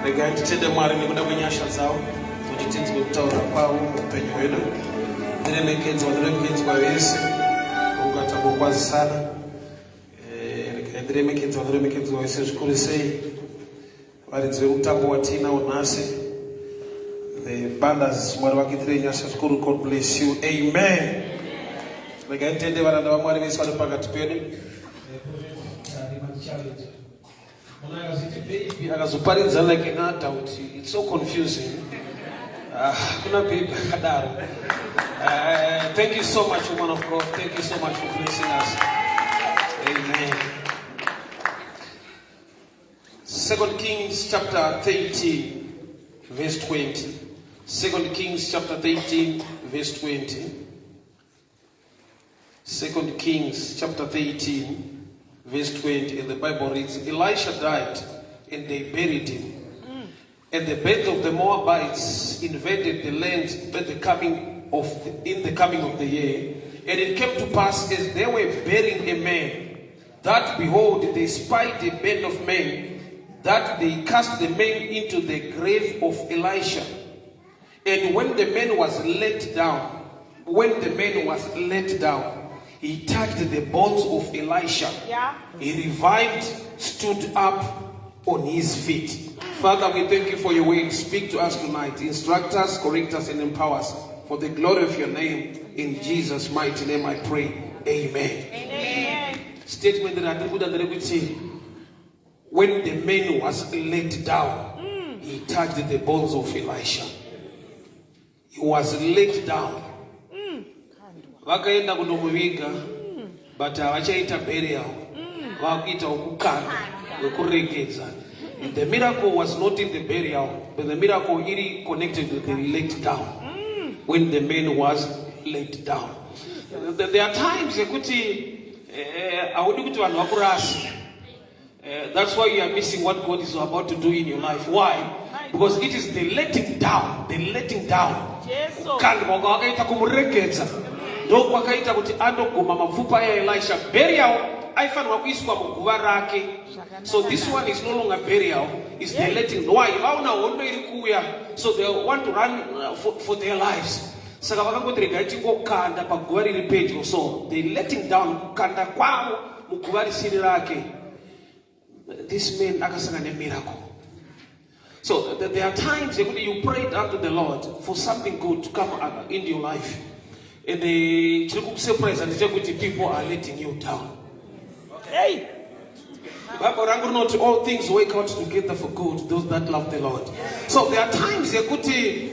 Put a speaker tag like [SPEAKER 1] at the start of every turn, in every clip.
[SPEAKER 1] Regai titende Mwari nekuda kwenyasha dzavo kuti tinzwe kutaura kwavo muupenyu hwedu. Ndiremekedzwa ndiremekedzwa vese ungatangokwazisana. Eh, regai ndiremekedzwa ndiremekedzwa vese zvikuru sei varidzi vemutambo watiinawo nhasi the bandas. Mwari vakuitirei nyasha zvikuru. God bless you. Amen. Regai titende varanda vaMwari vese vari pakati pedu. Baby akazoparidza like an adult. It's so confusing. Ah, kuna baby akadaro. Thank you so much, woman of God. Thank you so much for blessing us. Amen. Second Kings chapter 13 verse 20. Second Kings chapter 13 verse 20. Second Kings chapter 13 verse 20, and the Bible reads, Elisha died and they buried him. And the bands of the Moabites invaded the land at the coming of the, in the coming of the year. And it came to pass, as they were burying a man, that behold, they spied a band of men, that they cast the man into the grave of Elisha. And when the man was let down, when the man was let down, he touched the bones of Elisha. He revived, stood up on his feet. Father, we thank you for your word. Speak to us tonight. Instruct us, correct us, and empower us for the glory of your name. In Jesus' mighty name I pray. Amen.
[SPEAKER 2] Amen.
[SPEAKER 1] Statement randiri kuda nderekuti when the man was let down, he touched the bones of Elisha. He was let down. Vakaenda kunomuviga, but havachaita burial. Vakuita wekukanda, wekuregedza. The miracle was not in the burial, but the miracle iri connected to the let down. When the man was let down. There are times yekuti haudi kuti vanhu vakurase. That's why you are missing what God is about to do in your life. Why? Because it is the letting down, the letting down.
[SPEAKER 2] Jesu.
[SPEAKER 1] Kukandwa kwakaita kumuregedza ndokwakaita kuti andoguma mapfupa aElisha. Burial aifanirwa kuiswa muguva rake. So this one is no longer burial, is the letting. Why? Vaona hondo iri kuuya, so they want to run for their lives. Saka vakangoti regai tingokanda paguva riri pedyo. So the letting down, kukanda kwavo muguva risiri rake. This man akasangana nemiracle. So there are times yekuti you prayed unto the Lord for something good to come into your life. And chiri kukusurprise ndechekuti people are letting you down.
[SPEAKER 2] Hey.
[SPEAKER 1] Bible rangu rinoti all things work out together for good those that love the Lord. So there are times yekuti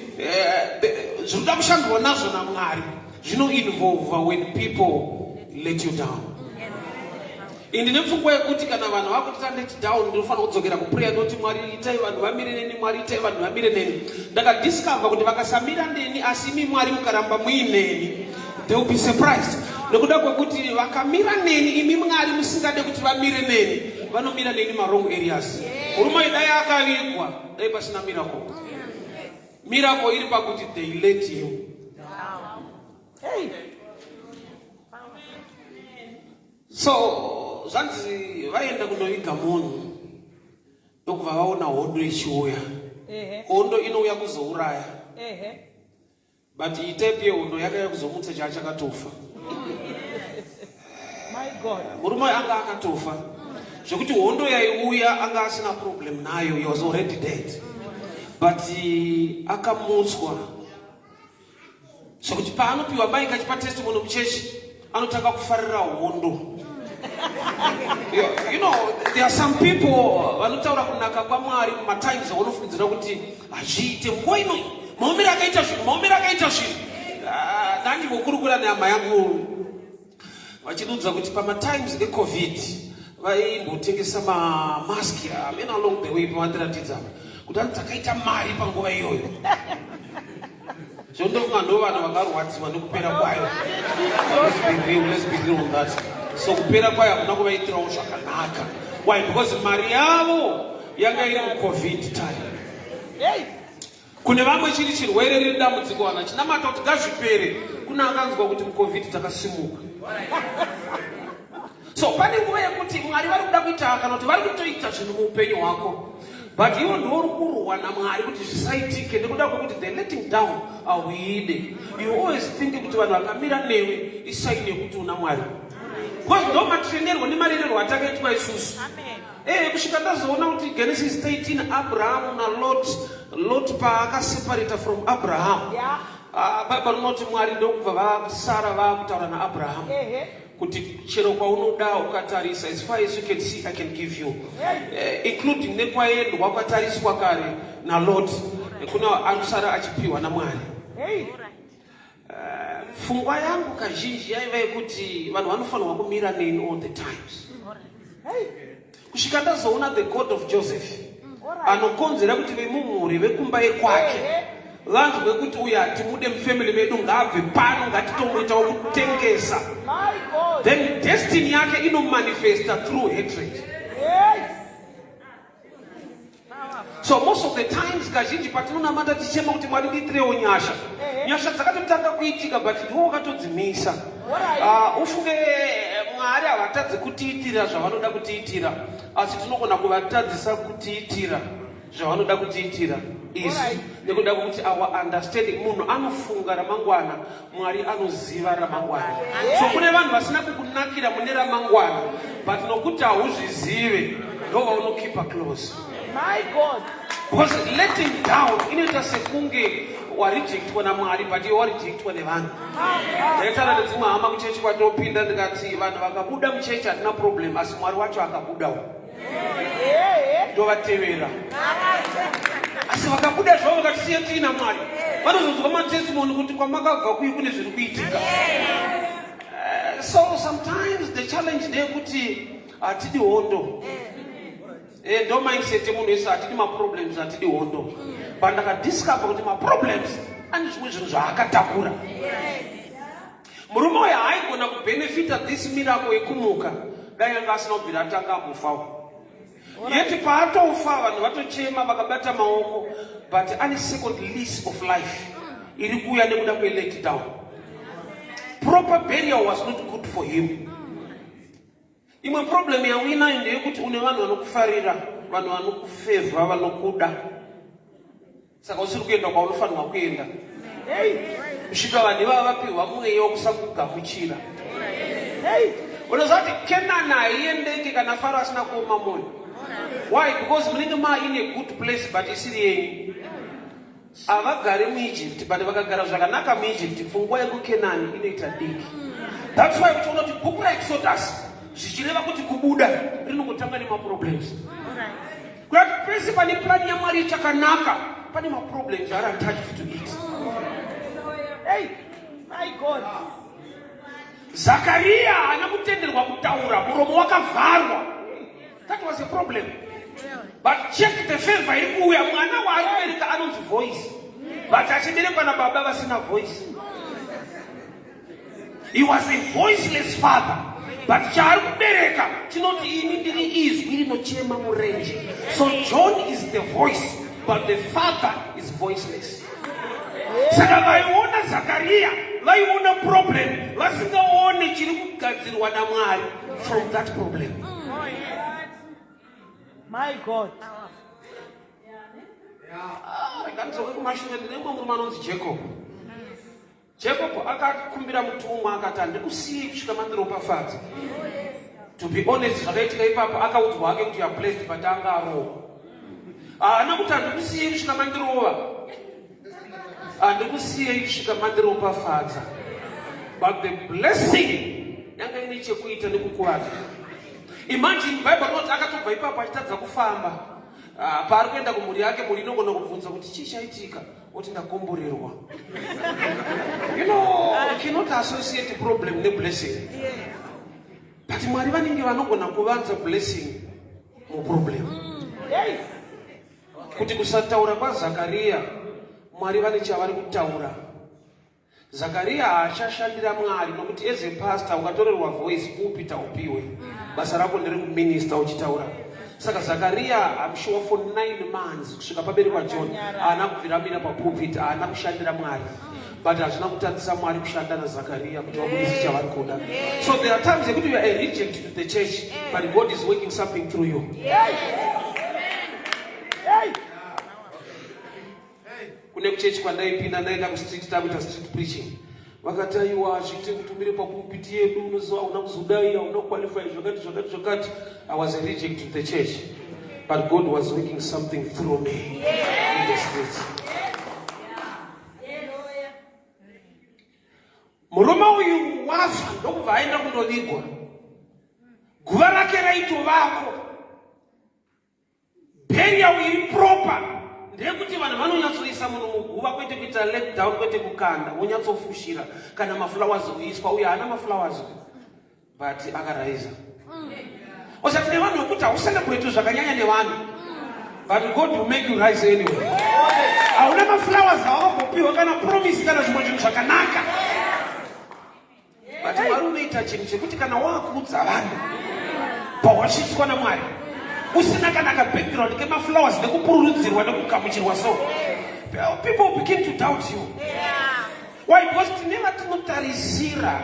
[SPEAKER 1] zvinoda kushandwa nazvo naMwari zvinoinvolve when people let you down. Indi nepfungwa yekuti kana vanhu vakuita let down, ndinofanira kudzokera kuprayer noti Mwari, itai vanhu vamire neni, Mwari, itai vanhu vamire neni. Ndakadiscover kuti vakasamira neni, asi imi Mwari mukaramba muineni, they will be surprised, nekuda kwekuti vakamira neni, imi Mwari musingade kuti vamire neni, vanomira neni mawrong areas. Murume dai akavigwa, dai pasina miracle. Miracle iri pakuti they let him.
[SPEAKER 2] Hey.
[SPEAKER 1] So zvanzi vaenda kundoviga munhu, ndokubva vaona hondo ichiuya. Hondo inouya kuzouraya, but iyi type yehondo yakauya kuzomutsa chaa chakatofa.
[SPEAKER 2] My God.
[SPEAKER 1] Murume uyu anga akatofa zvekuti hondo yaiuya anga asina problem nayo. He was already dead, but akamutswa zvekuti paanopiwa mic achipa testimony muchechi, anotanga kufarira hondo. You know there are some people vanotaura kunaka kwaMwari mumatimes aunofungidzira kuti hazviite. Nguva ino maomero akaita zvinhu, maomero akaita zvinhu. Ah, ndandimbokurukura nehama yangu vachidudza kuti pamatimes eCovid vaimbotengesa mamaski amene. Along the way pavandiratidza kuti anzi takaita mari panguva iyoyo. Zvondofunga ndo vanhu vakarwadziwa nekupera kwayo. Let's be real, let's be real on that. So kupera kwayo hakuna kuvaitirawo zvakanaka. Why? Because mari yavo yanga iri muCovid time.
[SPEAKER 2] Hey.
[SPEAKER 1] Kune vamwe chiri chirwere, riri dambudziko, vanhu achinamata kuti ngazvipere. Kuna akanzwa kuti muCovid takasimuka. So pane nguva yekuti Mwari vari kuda kuita kana kuti vari kutoita zvinhu muupenyu hwako. But iwo ndiwo uri kurwa naMwari kuti zvisaitike nekuda kwekuti the letting down hauide. You always think kuti vanhu vakamira newe isaini yekuti una Mwari, because ndo matrenerwo nemarererwo atakaitwa isusu. Kusvika ndazoona kuti Genesis 13, Abrahamu naLot, Lot paakaseparata from Abraham, Bhaibheri rinoti Mwari ndokubva vasara vaakutaura naAbrahamu kuti chero kwaunoda ukatarisa, as far as you can see, I can give you, including nekwaendwa kwatariswa kare naLot, kuna anosara achipiwa naMwari. Pfungwa yangu kazhinji yaiva yekuti vanhu vanofanirwa kumira neni all the times, kusvika ndazoona the God of Joseph anokonzera kuti vemumhuri vekumba yekwake vanzwe kuti uyu hatimude mufamily medu, ngaabve pano, ngatitomuitawo kutengesa.
[SPEAKER 2] My God.
[SPEAKER 1] Then destiny yake inomanifesta through hatred. So most of the times, kazhinji patinonamata tichema kuti Mwari ndiitirewo nyasha, nyasha dzakatotanga kuitika, but ndiwo wakatodzimisa. Ah, ufunge Mwari havatadzi kutiitira zvavanoda kutiitira, asi tinogona kuvatadzisa kutiitira zvavanoda kutiitira isu nekuda kwekuti our understanding, munhu anofunga ramangwana, Mwari anoziva ramangwana. So kune vanhu vasina kukunakira mune ramangwana, but nokuti hauzvizive, ndo vaunokeepa close.
[SPEAKER 2] My God.
[SPEAKER 1] Because letting down inoita sekunge warejectwa naMwari, but iwe warejectwa nevanhu. Ndaitaura nedzimwe hama kuchechi kwatopinda, ndikati vanhu vakabuda muchechi hatina problem, asi Mwari wacho akabudawo, ndovatevera. Asi vakabuda zvavo vakatisiya tiina Mwari, vanozonzwa matestimony kuti kwamakabva kuyi kune zviri kuitika. So sometimes the challenge ndeyekuti hatidi hondo. Ndo mindset yemunhu wese: hatidi maproblems, hatidi hondo. But ndakadiscover kuti maproblems ane zvimwe zvinhu zvaakatakura. Murume uyu haaigona kubenefita this miracle yekumuka dai anga asina kubvira atanga ambofawo. Yeti paatofa, vanhu vatochema vakabata maoko, but ane second lease of life iri kuuya nekuda kwelet down. Proper burial was not good for him. Imwe problem yauinayo ndeyekuti une vanhu vanokufarira, vanhu vanokufevha, vanokuda, saka usiri kuenda kwaunofanirwa kuenda kusvika vanhu ivava vapiwa mweya wekusakugamuchira. Unoziva kuti Kenani haiendeki kana Faro asina kuoma mwoyo. Why? Because munenge maine good place but isiri yenyu. Havagari muEgypt, but vakagara zvakanaka muEgypt, pfungwa yekuKenani inoita diki. That's why uchiona kuti bhuku raExodus, zvichireva kuti kubuda, rinongotanga nemaproblems. Kuti pese pane plani yaMwari chakanaka, pane maproblems ari attached to it.
[SPEAKER 2] Hey. My God.
[SPEAKER 1] Zakariya haana kutenderwa kutaura, muromo wakavharwa. That was a problem. But check the favor iri kuuya: mwana waari kubereka anonzi Voice, but achiberekwa nababa vasina voice. He was a voiceless father, but chaari kubereka chinoti, "Ini ndiri izwi rinochema murenje." So John is the voice, but the father is voiceless. Saka vaiona Zakariya vaiona problem, vasingaone chiri kugadzirwa naMwari from that problem.
[SPEAKER 2] My God.
[SPEAKER 1] Ah, ndandidzoke kumashure. Ndine mumwe murume anonzi Jacob. Jacob akakumbira mutumwa akati, "Handikusiyei kusvika mandiropafadza." To be honest, zvakaitika ipapo, akaudzwa hake kuti, "You are blessed," but anga arohwa. Haana kuti, "Handikusiyei kusvika mandirova," "Handikusiyei kusvika mandiropafadza." But the blessing yanga ine chekuita nekukuvadza. Imagine, Bible rinoti akatobva ipapo achitadza kufamba. Ah, paari kuenda kumhuri yake, mhuri inogona kubvunza kuti, "Chii chaitika?" Oti, "Ndakomborerwa." You cannot associate problem neblessing, but Mwari vanenge vanogona kuvanza blessing muproblem. Kuti kusataura kwaZakariya, Mwari vane chavari kutaura. Zakariya haachashandira Mwari, nokuti as a pastor ukatorerwa voice, upi taupiwe basa rako nderekuminista uchitaura. Saka Zakariya, I'm sure for 9 months kusvika paberekwa John, haana kubvira amira papulpit, haana kushandira Mwari, but hazvina kutadzisa Mwari kushanda naZakariya kuti vabudise chavari kuda. So there are times yekuti you are a reject to the church, but God is working something through you. Kune kuchechi kwandaipinda ndaenda kustreet takuita street preaching. Vakati aiwa hazviite kuti umire papulpit yedu unoziva hauna kuzodai hauna kuqualify zvakati zvakati zvakati. I was a reject to the church. But God was working something through me in the streets. Murume uyu wafa ndokubva aenda kundovigwa. Guva rake raitovako. Burial iri proper ndeyekuti vanhu vanonyatsoisa munhu muguva kwete kuita let down kwete kukanda wonyatsofushira kana maflowers kuiswa uye haana maflowers but akaraiza osati nevanhu vekuti haucelebrate zvakanyanya nevanhu but God will make you rise anyway. Hauna maflowers awakambopiwa kana promise kana zvimwe zvinhu zvakanaka but Mwari unoita chinhu chekuti kana wakuudza vanhu pawasvitswa naMwari usina kana kabackground kemaflowers nekupururudzirwa nekugamuchirwa so people begin to doubt you. Why? Because tine vatinotarisira.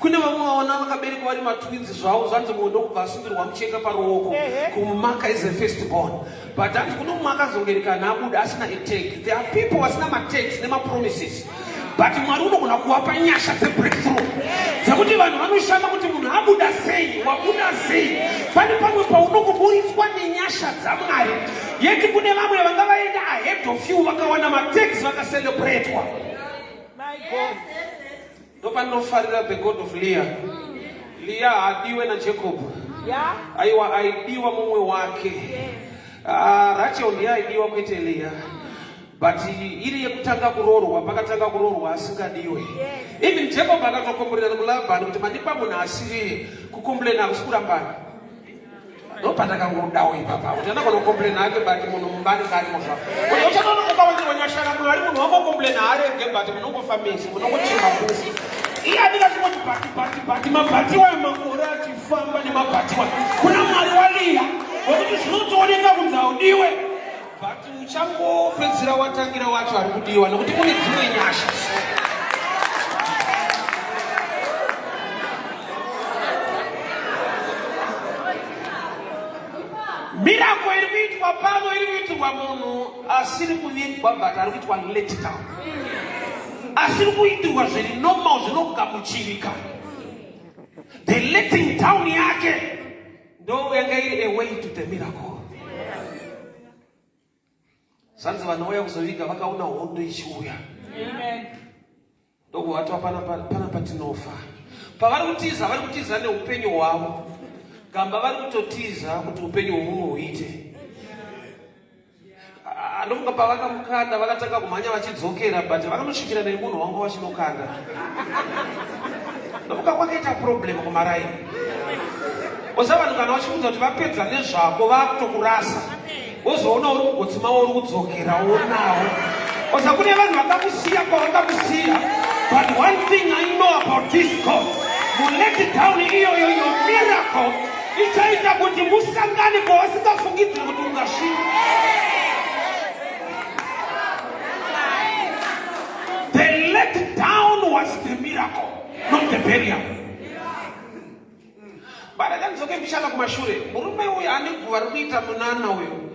[SPEAKER 1] Kune vamwe vaona vakaberekwa vari matwins zvavo zvanzi mumwe ndokubva asungirwa mucheka paruoko kumumaka is a first born but hanzi kune mumwe akazongerekana abuda asina a tag. There are people vasina matags nemapromises but Mwari unogona kuvapa nyasha dzebreakthrough dzekuti vanhu vanoshama kuti munhu abuda sei wabuda sei. Pane pamwe paunokuburitswa nenyasha dzaMwari yeti kune vamwe vanga vaenda ahead of you vakawana matags vakacelebratwa. Ndopandinofarira the God of Leah. Leah haadiwe naJacob. Aiwa aidiwa mumwe wake. Rachel ndiye aidiwa kwete Leah. But iri yekutanga kuroorwa pakatanga kuroorwa asingadiwe. Even Jacob akatokomborera kuLaban kuti mandipa munhu asiriye. Kukomplaina hakusi kurambana. Ndopandakangodawo ipapa kuti anogona kukomplaina hake but munhu mumba anenge arimo zvako. Kuti uchatoona ukawanzirwa nyasha naMwari munhu wangokomplaina haarege but munongofa mese munongochema kufa. Iye anenge achingoti bati bati bati mabhati wayo makore achifamba nemabhati wayo. Kuna Mwari waLiya wekuti zvinotooneka kunzi haudiwe but uchangopedzisira watangira wacho ari kudiwa nekuti kune dzimwe nyasha. Miracle iri kuitwa pano iri kuitirwa munhu asiri kuvigwa but ari kuitwa let down, asiri kuitirwa zviri normal zvinogamuchirika. The letting down yake ndo yanga iri a way to the miracle. Zvanzi vanouya kuzoviga vakaona hondo ichiuya ndokuvatwa pana patinofa. Pavari kutiza vari kutiza neupenyu hwavo, gamba vari kutotiza kuti upenyu hwemumwe huite. Ndofunga pavakamukanda vakatanga kumhanya vachidzokera but vakanosvikira nemunhu wangu vachinokanda. Ndofunga kwakaita problem kumaraini. Oza vanhu kana vachiudza kuti vapedza nezvako vakutokurasa wozoona uri mugotsi mavo uri kudzokera wonawo. Oza kune vanhu vakakusiya kwavakakusiya, but one thing I know about this God, mulet down iyoyo your miracle ichaita kuti musangane kwavasingafungidziri kuti ungasvika. The let down was the miracle, not the burial. Barakandidzoke mbichana kumashure. Murume uyu ane guva riri kuita munana uyu.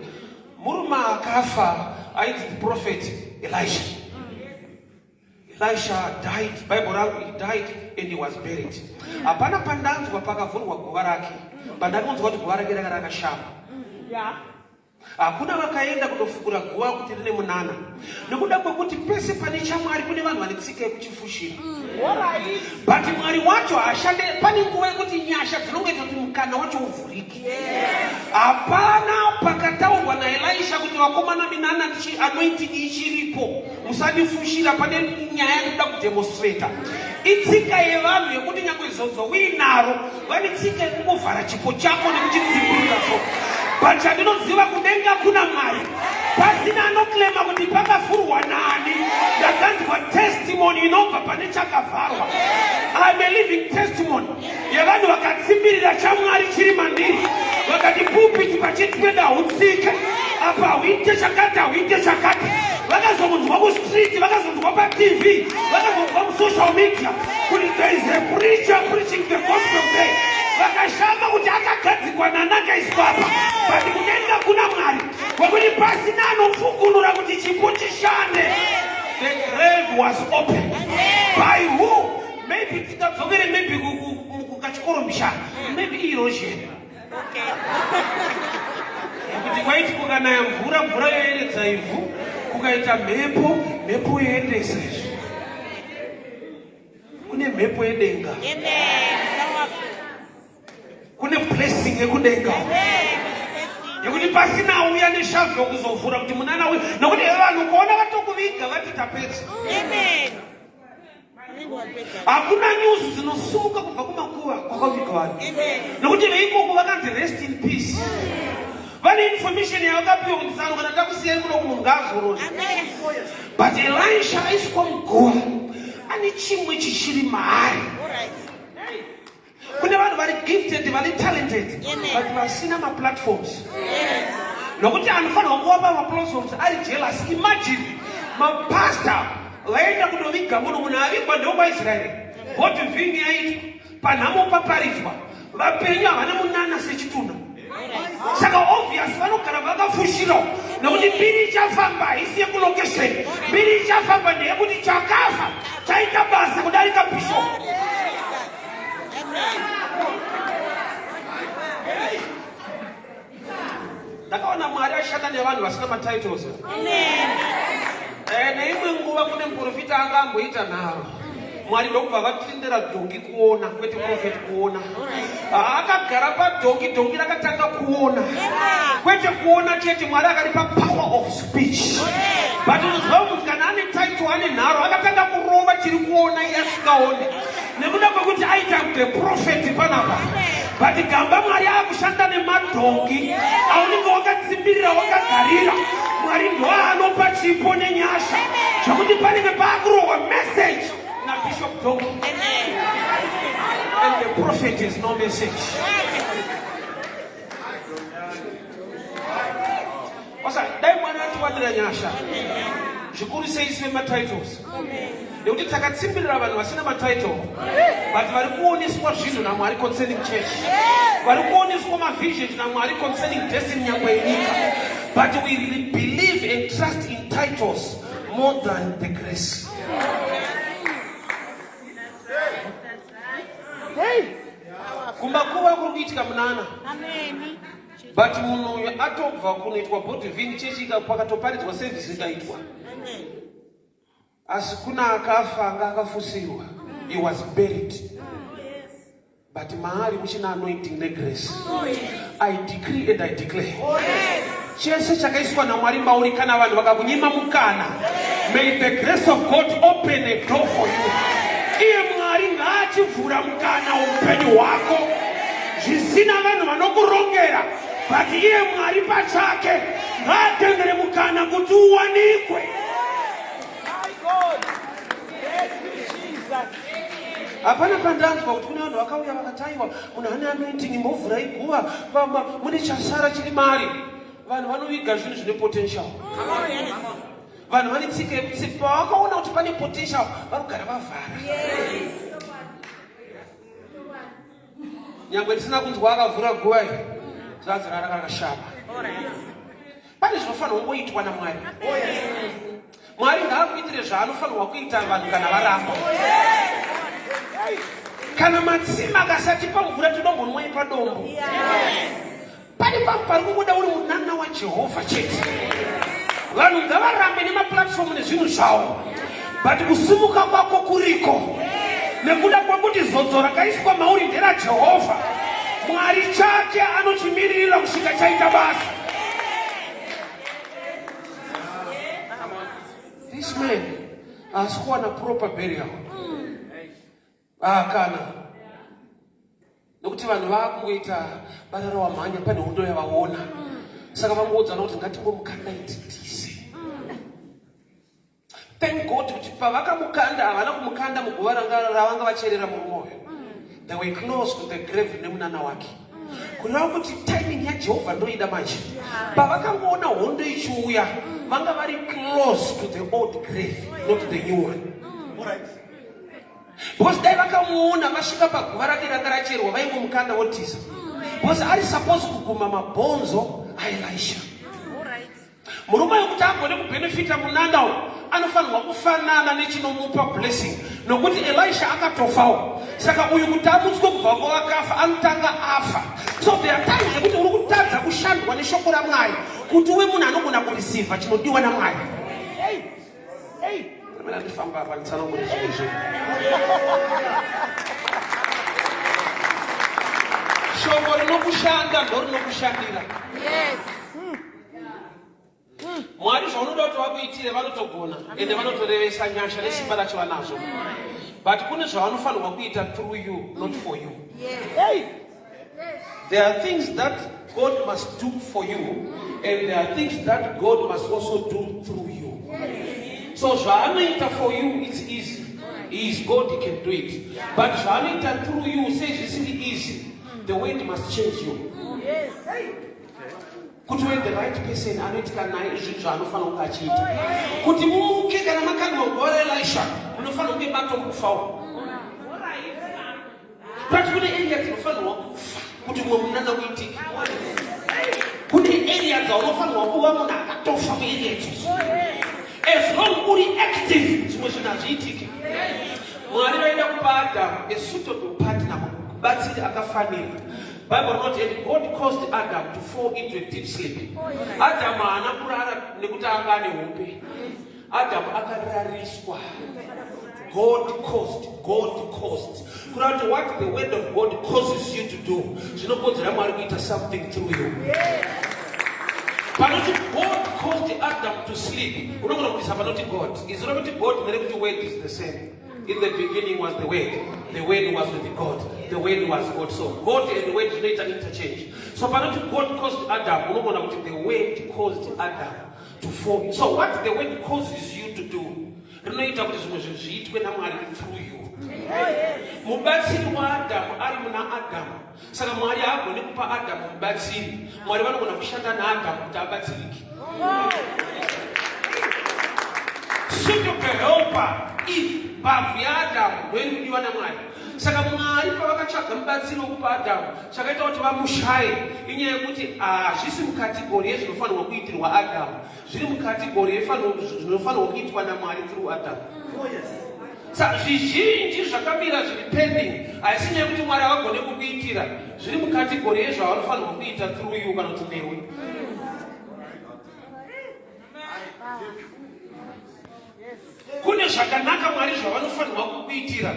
[SPEAKER 1] Murume akafa ainzi the prophet Elisha. Elisha died, Bible rangu, he died and he was buried. Hapana pandanzwa pakavhurwa guva rake. Pandakanzwa kuti guva rake ranga rakashama. Hakuna vakaenda kundofukura guva kuti rine munana nekuda kwekuti pese pane chaMwari kune vanhu vane tsika yekuchifushira. But Mwari wacho haashande. Pane nguva yekuti nyasha dzinongoita kuti mukana wacho uvhurike. Hapana pakataurwa naElisha kuti vakomana minana anointing ichiripo musandifushira, pane nyaya yekuda kudemonstrata. Itsika yevanhu yekuti nyangwe zodzo uinaro vane tsika yekungovhara chipo chako nekuchidzimurira so. But chandinoziva kudenga kuna Mwari, pasina anoklema kuti pakavhurwa nani. Ndakanzwa testimony inobva pane chakavharwa. I'm a living testimony yevanhu vakatsimbirira chaMwari chiri mandiri, vakati pulpit pachitweda hautsike apa, hauite chakati, hauite chakati. Vakazonzwa kustreet, vakazonzwa paTV, vakazonzwa musocial media kuti there is a preacher preaching the gospel there. Vakashama kuti akagadzikwa nani akaiswa apa, but kudenga kuna Mwari wekuti pasina anofukunura kuti chipo chishande. grave was opened. By who? Maybe tikadzokere maybe kukachikoro mbichana, maybe erosion. Kuti kwaiti kukanaya mvura, mvura yoeredza ivhu, kukaita mhepo, mhepo yoendesa izvi. Kune mhepo yedenga.
[SPEAKER 3] Amen. Powerful.
[SPEAKER 1] Kune blessing yekudenga.
[SPEAKER 3] Amen.
[SPEAKER 1] Yekuti pasina auya neshavi kuzovhura kuti munana uyu, nokuti vanhu kuona vatokuviga vati tapedza.
[SPEAKER 3] Amen. Mungu wapedza.
[SPEAKER 1] Hakuna news dzinosumuka kubva kumakuva kwakaviga vanhu.
[SPEAKER 3] Amen.
[SPEAKER 1] Nokuti veikoko vakanzi rest in peace. Vane information yavakapiwa kuti sano kana takusiyai kuno kumunhu ngaazorore.
[SPEAKER 3] Amen.
[SPEAKER 1] But Elisha aiswa muguva ane chimwe chichiri maari.
[SPEAKER 3] All right.
[SPEAKER 1] Kune vanhu vari gifted, vari talented,
[SPEAKER 3] Amen.
[SPEAKER 1] but vasina maplatforms.
[SPEAKER 3] Yes.
[SPEAKER 1] Nokuti anofanirwa kuva pamaplatforms ari jealous. Imagine mapasta vaenda kunoviga munhu, munhu avigwa ndewekwaIsraeri, body viewing yaitwa, panhamo paparidzwa, vapenyu havana munana sechitunha. Saka obvious vanogara vakafushira, nekuti mbiri ichafamba haisi yekulocation, mbiri ichafamba ndeyekuti chakafa chaita basa kudarika bishop.
[SPEAKER 3] Amen.
[SPEAKER 1] Ndakaona Mwari ashanda nevanhu vasina matitles.
[SPEAKER 3] Amen.
[SPEAKER 1] Neimwe nguva kune muprofita anga amboita nharo, Mwari ndokubva vatendera dhongi kuona, kwete prophet kuona. Akagara padhongi, dhongi rakatanga kuona. Kwete kuona chete, Mwari akaripa power of speech. But unoziva munhu kana ane title, ane nharo, akatanga kurova chiri kuona iye asingaoni, nekuda kwekuti aita the prophet panapa. But gamba Mwari akushanda nemadhongi aunenge wakatsimbirira, wakagarira. Mwari ndoanopa chipo nenyasha zvekuti panenge paakurohwa message nabishop Donkey and the prophet is no message. Wasa dai Mwari atiwanira nyasha zvikuru sei vematitles, nekuti takatsimbirira vanhu vasina matitle but vari kuoneswa zvinhu naMwari concerning church, vari kuoneswa mavisions naMwari concerning destiny nyangwe yenyika, but we believe and trust in titles more than the grace.
[SPEAKER 2] Hey.
[SPEAKER 1] Kumakuva kuri kuitika munana.
[SPEAKER 3] Amen.
[SPEAKER 1] But munhu uyu atobva kunoitwa body viewing, chechi pakatoparidzwa, service ikaitwa.
[SPEAKER 3] Amen.
[SPEAKER 1] Asi kuna akafa anga akafusirwa, he was buried, but maari muchina anointing negrace. I decree and I declare, chese chakaiswa naMwari mauri, kana vanhu vakakunyima mukana, may the grace of God open a door for you. Iye Mwari ngaachivhura mukana weupenyu hwako zvisina vanhu vanokurongera, but iye Mwari pachake ngaatendere mukana kuti uwanikwe.
[SPEAKER 2] My God. Thank you, Jesus.
[SPEAKER 1] Hapana pandanzwa kuti kune vanhu vakauya vakataiwa, munhu ane anointing, imbovhurai guva pamba mune chasara chiri mari. Vanhu vanoviga zvinhu zvine potential. Vanhu vane tsika yekuti pavakaona kuti pane potential, vanogara vavhara. Nyangwe tisina kunzwa akavhura guva iri, zvadzirara rakashama. Pane zvinofanirwa kungoitwa naMwari. Mwari ngaakuitire zvaanofanirwa kuita vanhu kana varamba. Kana matsima akasatipa mvura, tinombonwai padombo. Pane pamwe pari kungoda uri munana waJehovha chete. Vanhu ngavarambe nemaplatform nezvinhu zvavo, but kusimuka kwako kuriko nekuda kwekuti zodzo rakaiswa mauri nderaJehovha. Mwari chake anochimiririra kusvika chaita basa. This man haasi kuwana proper burial. Ah, kana nokuti vanhu vaakungoita barara wamhanya, pane hondo yavaona, saka vangoudzana kuti ngatingomukandai titise. Thank God kuti pavakamukanda havana kumukanda muguva ravanga vacherera murume uyu. They were close to the grave nemunana wake, kureva kuti timing yaJehovha ndoida manje. Pavakangoona hondo ichiuya, vanga vari close to the old grave, not the new one, because dai vakamuona vasvika paguva rake ranga racherwa, vaingomukanda votiza, because ari supposed kuguma mabhonzo aElisha. Murume wekuti agone kubhenefita munana uyu anofanirwa kufanana nechinomupa blessing, nokuti Elisha akatofawo. Saka uyu kuti amutswe kubva kwavakafa anotanga afa. So there are times yekuti uri kutadza kushandwa neshoko raMwari kuti uve munhu anogona kurisivha chinodiwa naMwari. Ndifamba apa nditsanangure zvinhu zvinhu. Shoko rinokushanda ndorinokushandira.
[SPEAKER 3] Yes.
[SPEAKER 1] Mwari zvaunoda kuti vakuitire vanotogona, ende vanotorevesa nyasha nesimba racho vanazvo, but kune zvavanofanirwa kuita through you, not for you.
[SPEAKER 2] Hey.
[SPEAKER 1] There are things that God must do for you, and there are things that God must also do through you. So zvaanoita for you, it's easy. He is God, he can do it. But zvaanoita through you, sei zvisiri easy, the word must change you. Kuti uve the right person anoitika naye zvinhu zvaanofanira kunge achiita. Kuti mumuke kana makandwa guva raElisha, munofanira kunge matombofawo. But kune area dzinofanirwa kufa kuti mumwe munana uitike. Kune area dzaunofanirwa kuva munhu akatofa muarea idzodzo. As long uri active, zvimwe zvinhu hazviitike. Mwari vaida kupa Adamu a suitable partner, mubatsiri akafanira. Bible rinoti, and God caused Adam to fall into a deep sleep. Adam haana kurara nekuti anga ane hope. Adam akarariswa. God caused, God caused. Kureva kuti what the word of God causes you to do, zvinokodzera Mwari kuita something through you. Panoti God caused Adam to sleep, unogona kuisa panoti God. Izwi rekuti God nerekuti word is the same. In the beginning was the word. The word was with God. The word was God. So God and word zvinoita interchange. So panoti God caused Adam, unogona kuti the word caused Adam to fall. So what the word causes you to do, rinoita kuti zvimwe zvinhu zviitwe naMwari through you. Mubatsiri waAdhamu ari muna Adhamu. Saka Mwari haagoni kupa Adhamu mubatsiri. Mwari vanogona kushanda naAdhamu kuti abatsirike. Suitable helper if mbabvu yaAdhamu ndoiri kudiwa naMwari. Saka Mwari pavakatsvaga mubatsiri wekupa Adhamu, chakaita kuti vamushaye inyaya yekuti hazvisi mukategori yezvinofanirwa kuitirwa Adhamu, zviri mukategori yezvinofanirwa kuitwa naMwari through Adhamu. Saka zvizhinji zvakamira zviri pending, haisi nyaya yekuti Mwari havagone kukuitira, zviri mukategori yezvavanofanirwa kuita through you kana kuti newe. Kune zvakanaka Mwari zvavanofanirwa kukuitira,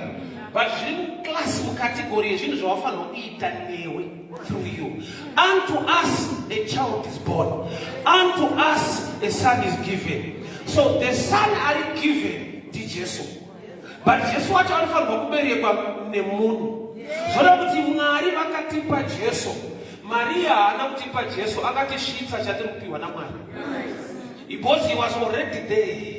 [SPEAKER 1] but zviri muclass, mukategori yezvinhu zvavafanirwa kuita newe through you. Unto us a child is born, unto us a son is given. So the son ari given ndiJesu, but Jesu wacho anofanirwa kuberekwa nemunhu. Zvoda kuti Mwari vakatipa Jesu. Mariya haana kutipa Jesu, akatisvitsa chatiri kupiwa naMwari, because he was already there.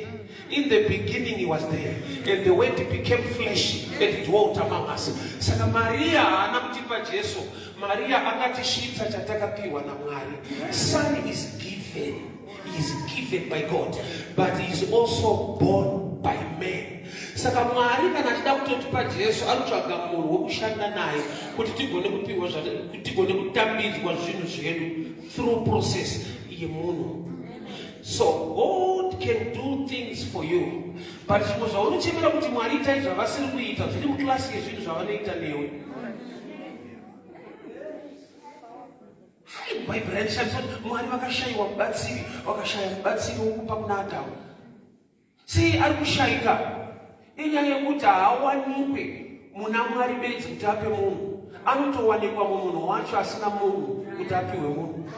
[SPEAKER 1] In the beginning he was there, and the word became flesh and dwelt among us. Saka Mariya haana kutipa Jesu, Mariya akatisvitsa chatakapiwa naMwari. Son is given, he is given by God, but he is also born by man. Saka Mwari kana achida kutotipa Jesu, anotsvaga munhu wekushanda naye kuti tigone kupiwa, kuti tigone kutambidzwa zvinhu zvedu through process yemunhu. So God can do things for you, but zvimwe zvaunochemera kuti Mwari itai zvavasiri kuita, zviri muklasi yezvinhu zvavanoita newe. Bhaibheri raishandisa kuti Mwari vakashayiwa mubatsiri, vakashaya mubatsiri wokupa kuna Adhamu. Sei ari kushayika? Inyaya yekuti haawanikwe muna Mwari bedzi kuti ape munhu, anotowanikwa mumunhu wacho asina munhu kuti apiwe munhu.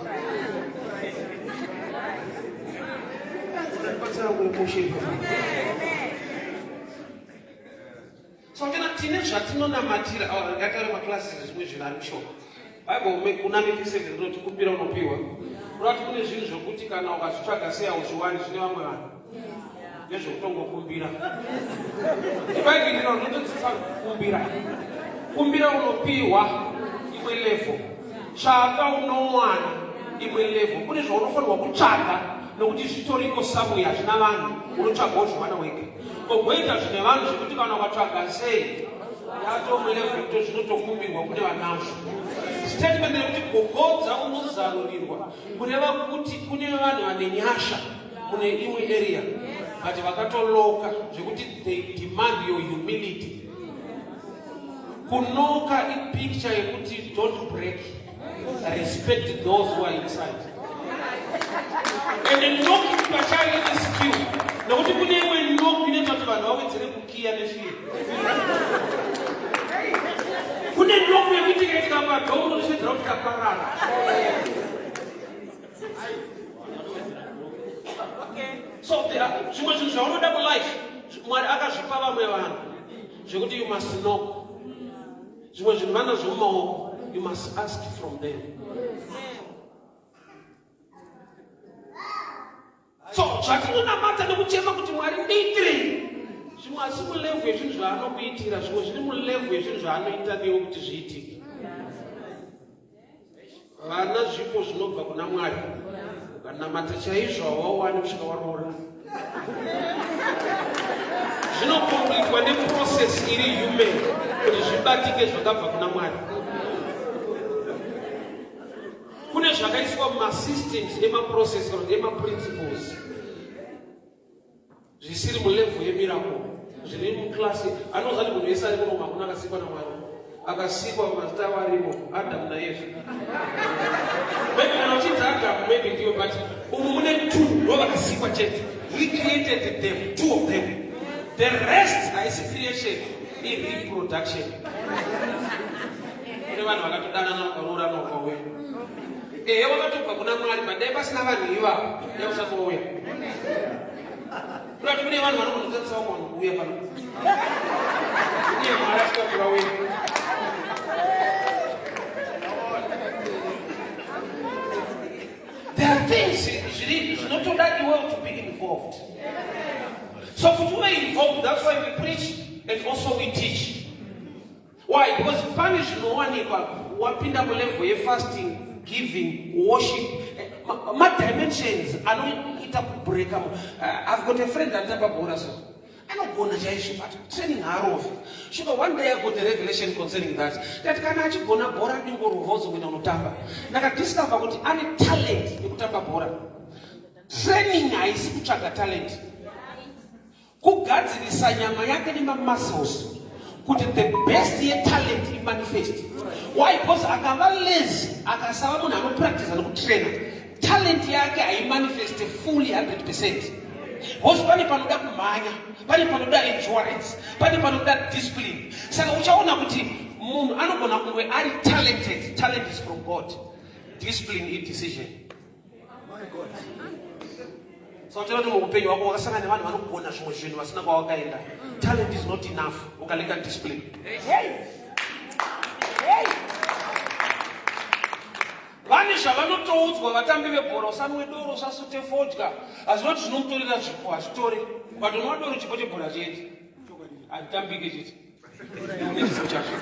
[SPEAKER 1] So tena tine zvatinonamatira, ngataure maclasses zvimwe zvinhu ari mushoko. Bible kuna Matthew 7 rinoti kumbira unopiwa. Kurati kune zvinhu zvokuti kana ukazvitsvaga sei hauzviwani, zvine vamwe vanhu. Nezvekutongokumbira. Bhaibheri rino rinotodzidzisa kukumbira. Kumbira unopiwa, imwe level. Tsvaka unowana, imwe level. Kune zvaunofanirwa kutsvaga nokuti zvitoriko somewhere, hazvina vanhu, unotsvaga wozviwana wega. Kogoita zvine vanhu zvekuti kana ukatsvaga sei yatomulevel to zvinotokumbirwa kune vanazvo. Statement yekuti gogodza unozarurirwa kureva kuti kune vanhu vane nyasha mune imwe area, but vakatoloka zvekuti they demand your humility. Kunoka ipicture yekuti don't break, respect those who are inside. And knocking pachayo ine skill, nekuti kune imwe knock inoita kuti vanhu vawedzere kukiya nefear. Kune knock yekuti ikaitika padoor unotoshedzera kuti kaparara. So there are zvimwe zvinhu zvaunoda mulife, Mwari akazvipa vamwe vanhu zvekuti you must knock. Zvimwe zvinhu vanazvo mumaoko, you must ask from them. So zvatinonamata nekuchema kuti Mwari ndiitirei, zvimwe asi mulevel yezvinhu zvaanokuitira, zvimwe zviri mulevel yezvinhu zvaanoita newe kuti zviitike. Vana zvipo zvinobva kuna Mwari, ukanamata chaizvo hawauwani kusvika waroora. Zvinokomplitwa neprocess iri human kuti zvibatike zvakabva kuna Mwari. Kune zvakaiswa mumasystems emaprocess kana kuti emaprinciples zvisiri mulevel yemiracle, zviri muclass. Anoziva kuti munhu wese ari kuno hakuna akasikwa naMwari, akasikwa mazita avo arimo, Adamu naEvha. Maybe kana uchinzi Adamu, maybe ndiyo, but umu mune two ndo vakasikwa chete. He created them, two of them. The rest haisi creation, ireproduction. Kune vanhu vakatodanana, vakaroorana, vakauya. Ehe, wakatobva kuna Mwari, but dai pasina vanhu ivavo, dai usati wauya. Kurati kune vanhu vanogona vamwe vanhu kuuya pano iye Mwari asingati vauya. There are things zviri zvinotoda iwewe to be involved. So kuti uve involved, that's why we preach and also we teach. Why? Because pane zvinowanikwa wapinda mulevel yefasting, giving, worship, madimensions anoita kubreka. I've got a friend anotamba bhora, so anogona chaizvo, but training haarovi. Svika one day I got a revelation concerning that, that kana achigona bhora, dingorova uzokuenda unotamba. Ndakadiscover kuti ane talent yekutamba bhora. Training haisi kutsvaga talent, kugadzirisa nyama yake nemamuscles kuti the best yetalent imanifest. Why? Because akava lazy, akasava munhu anopractiza nekutraina, talent yake haimanifest fully 100%, because pane panoda kumhanya, pane panoda endurance, pane panoda discipline. Saka uchaona kuti munhu anogona kunge ari talented. Talent is from God, discipline idecision. Saka uchaona kuti muupenyu hwako wakasangana nevanhu vanogona zvimwe zvinhu vasina kwawakaenda. Talent is not enough ukaleka discipline.
[SPEAKER 2] Hey. Hey.
[SPEAKER 1] Vane zvavanotoudzwa vatambi vebhora: usanwe doro, usasute fodya. Hazvinoti zvinomutorera zvipo, hazvitori. Ukatonwa doro, chipo chebhora chete hatitambike chete une chipo chacho.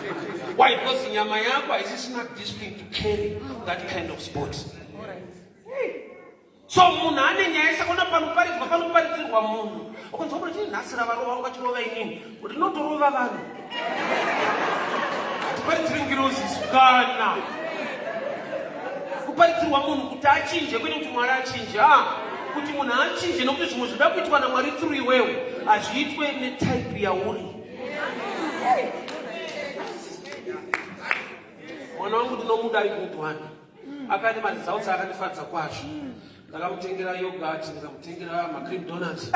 [SPEAKER 1] Why? Because nyama yako haisisina discipline to carry that kind of sport. So munhu ane nyaya. Sakaona panoparidzwa, panoparidzirwa munhu, ukanzwa kuti nhasi ravarova, ungachirova inini, rinotorova vanhu. Hatiparidziri ngirozi isu, kana kuparidzirwa munhu kuti achinje, kwete kuti Mwari achinje. A kuti munhu achinje, nokuti zvimwe zvinoda kuitwa naMwari through iwewe hazviitwe netype yauri. Mwana wangu ndinomuda, ari good one, akane maresults akandifadza kwazvo. Ndakamutengera yogurt, ndikamutengera macream donuts.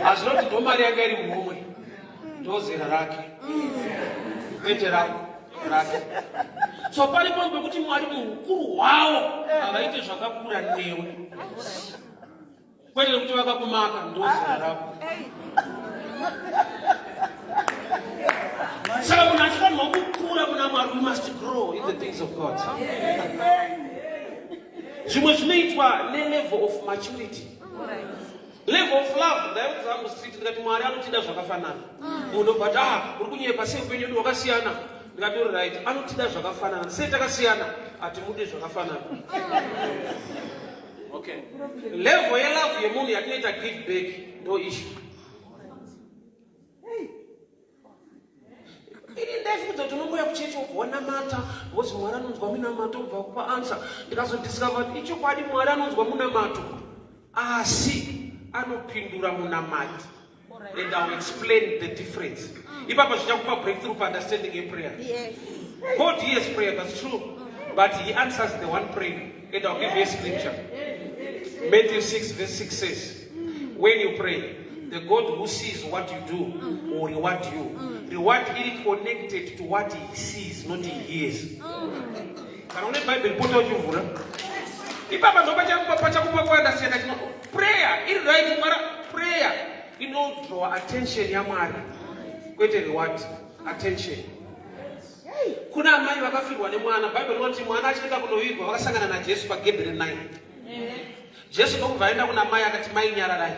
[SPEAKER 1] Hazvinoti ndo mari yanga iri muhomwe, ndozera rake, kwete rako, rake. So pane pamwe pekuti Mwari muukuru hwavo havaite zvakakura newe, kwete nekuti vakakumaka, ndozera rako. Saka munhu achifanirwa kukura muna Mwari. We must grow in the things of God. Zvimwe zvinoitwa nelevel of maturity, level of love. Ndaiudza mustreet, ndikati Mwari anotida zvakafanana. Munhu obva ati, "Ah, uri kunyepa, sei upenyu wedu hwakasiyana?" Ndikati, "Uri right, anotida zvakafanana. Sei takasiyana? Hatimude zvakafanana." Okay, level yelove yemunhu yatinoita give back ndo issue. Ini ndaifudza kuti unongoya kuchechi, wobva wanamata. Because Mwari anonzwa minamato kubva kupa answer. Ndikazodiscover kuti ichokwadi Mwari anonzwa munamato. Asi anopindura munamati. And I will explain the difference. Ipapa zvichakupa breakthrough for understanding a prayer.
[SPEAKER 3] Yes.
[SPEAKER 1] God hears prayer, that's true. But he answers the one praying. And I'll give you a scripture. Matthew 6, verse 6 says, When you pray, the God who sees what you do will reward you. Reward is connected to what he sees, not he hears. Kana une Bible pota uchivhura. Ipapa ndo pachakupa kuunderstand chino. Prayer iri right Mwari prayer inodraw attention yaMwari. Kwete reward, attention. Kuna amai vakafirwa nemwana, Bible rinoti mwana achienda kunovigwa vakasangana naJesu pagedhi re9. Jesu ndokubva aenda kuna mai akati mai nyararai.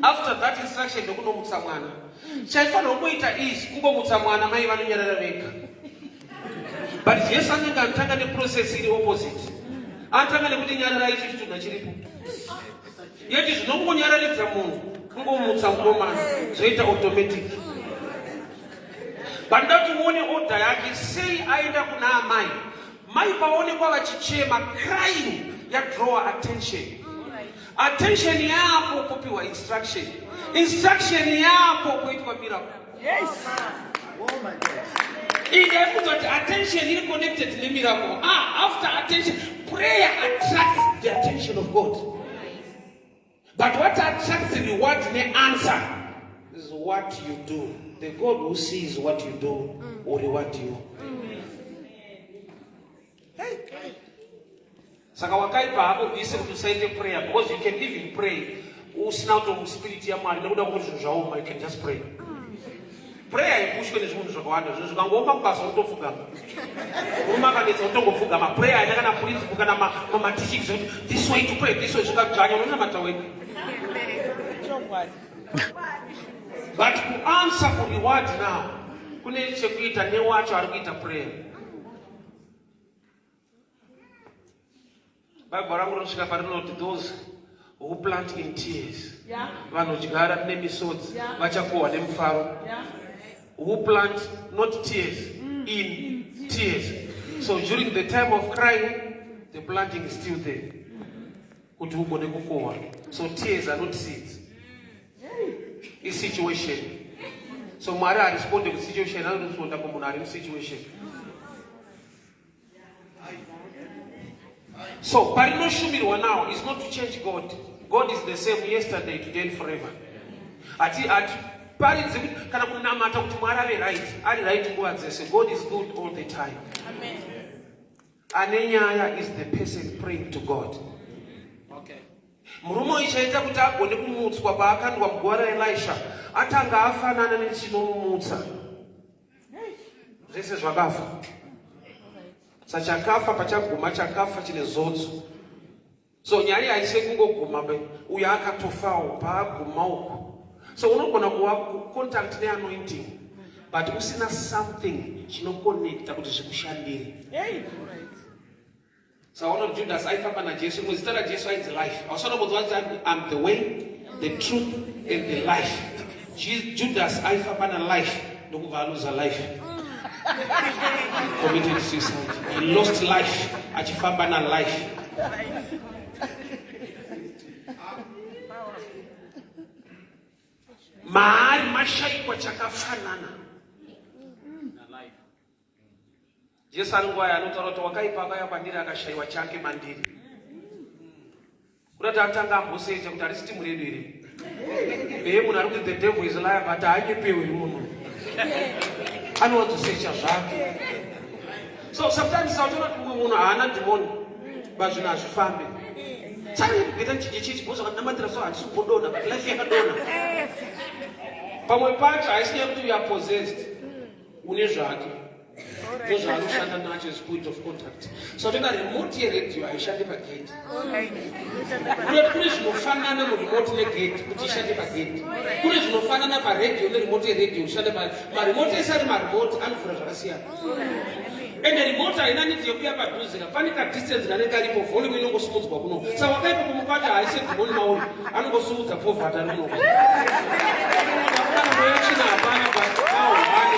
[SPEAKER 1] After that instruction ndokunomutsa mwana. Chaifanirwa kungoita izvi kungomutsa mwana mai vanonyarara vega. But Jesu anenge anotanga neprocess iri opposite. Anotanga nekuti nyararai ichi chitunha chiripo. Yeti zvinongonyararidza munhu kungomutsa mukomana zvoita automatic. But ndati uone order yake sei aenda kuna amai. Mai paonekwa vachichema crying yadraw attention. Attention yako kupiwa instruction. Instruction yako kuitwa miracle.
[SPEAKER 2] Yes.
[SPEAKER 4] Oh my God.
[SPEAKER 1] Ine kuti attention iri connected nemiracle. Ah, after attention, prayer attracts the attention of God. But what attracts the reward ne answer is what you do. The God who sees what you do will reward you. Hey. Saka wakaipa hakurwise kuti usaite prayer because you can even pray usina kuto spirit yaMwari nekuda kwekuti zvinhu zvaoma you can just pray. Prayer haipushwe nezvinhu zvakawanda zvinhu zvikangooma kubasa unotopfugama. Murume akanetsa unotongopfugama. Prayer haina kana principle kana mateachings ekuti this way to pray this way zvikadzvanya unonamata wega.
[SPEAKER 3] Chokwadi.
[SPEAKER 1] But kuanswer kureward now kune chekuita newacho ari kuita prayer. Bible rangu rinosvika parinoti those who plant in tears vanodyara nemisodzi vachakohwa nemufaro. Who plant not tears in tears. So during the time of crying the planting is still there kuti ugone kukohwa. So tears are not seeds. Isituation. So Mwari haresponde kusituation, anoresponda kumunhu ari musituation. So parinoshumirwa now is not to change God. God is the same yesterday, today and forever. Ati ati paridzi kuti kana kunamata kuti Mwari ave right, ari right nguva dzese. God is good all the time.
[SPEAKER 3] Amen.
[SPEAKER 1] Ane nyaya is the person praying to God.
[SPEAKER 4] Okay.
[SPEAKER 1] Murume uyu chaita kuti agone kumutswa paakandwa muguva raElisha atanga afanana nechinomumutsa. Zvese zvakafa. Sachakafa pachaguma chakafa chine zodzo. So nyaya haisi kungoguma be uyo akatofawo paaguma uku. So unogona kuva contact neanointing but usina something chinoconnecta kuti zvikushandire.
[SPEAKER 3] Hey.
[SPEAKER 1] Saona Judas aifamba naJesu, rimwe zita raJesu ainzi life. Hausana kunzwa kuti I'm the way, the truth and the life. Judas aifamba na life ndokubva aluza life. Committed suicide. He lost life achifamba na life. Maari mashaikwa chakafanana. Jesu ari nguva yaanotaura kuti wakaipa akauya kwandiri akashayiwa chake mandiri. Kuda kuti atanga ambosecha kuti harisi timu redu here. Ehe munhu ari kuti the devil is liar but haanyepewi munhu. Anowanzosecha zvake. So sometimes sautoona kuti mumwe munhu haana dhimoni but zvinhu hazvifambi. Saka kuita chichi chichi because wakanamatira so hatisi kumbodona but life yakadona. Pamwe pacho haisi nyaya yekuti you are possessed. Une zvake. Ndozvaanoshanda nacho as point of contact. So toda remote yeredio haishandi pagate. Kunoti kune zvinofanana muremote negate kuti ishande pagate. Kune zvinofanana paredio neremote yeredio ishande pa maremote ese ari maremote anovhura zvakasiyana. Ende remote haina need yekuya padhuze ka pane kadistance kanenge karipo volume inongosimudzwa kuno. Saka wakaipa kumukati haisi dhimoni mauri anongosumudza poverty ari kuno. Mweya tsvina hapana but ahwane.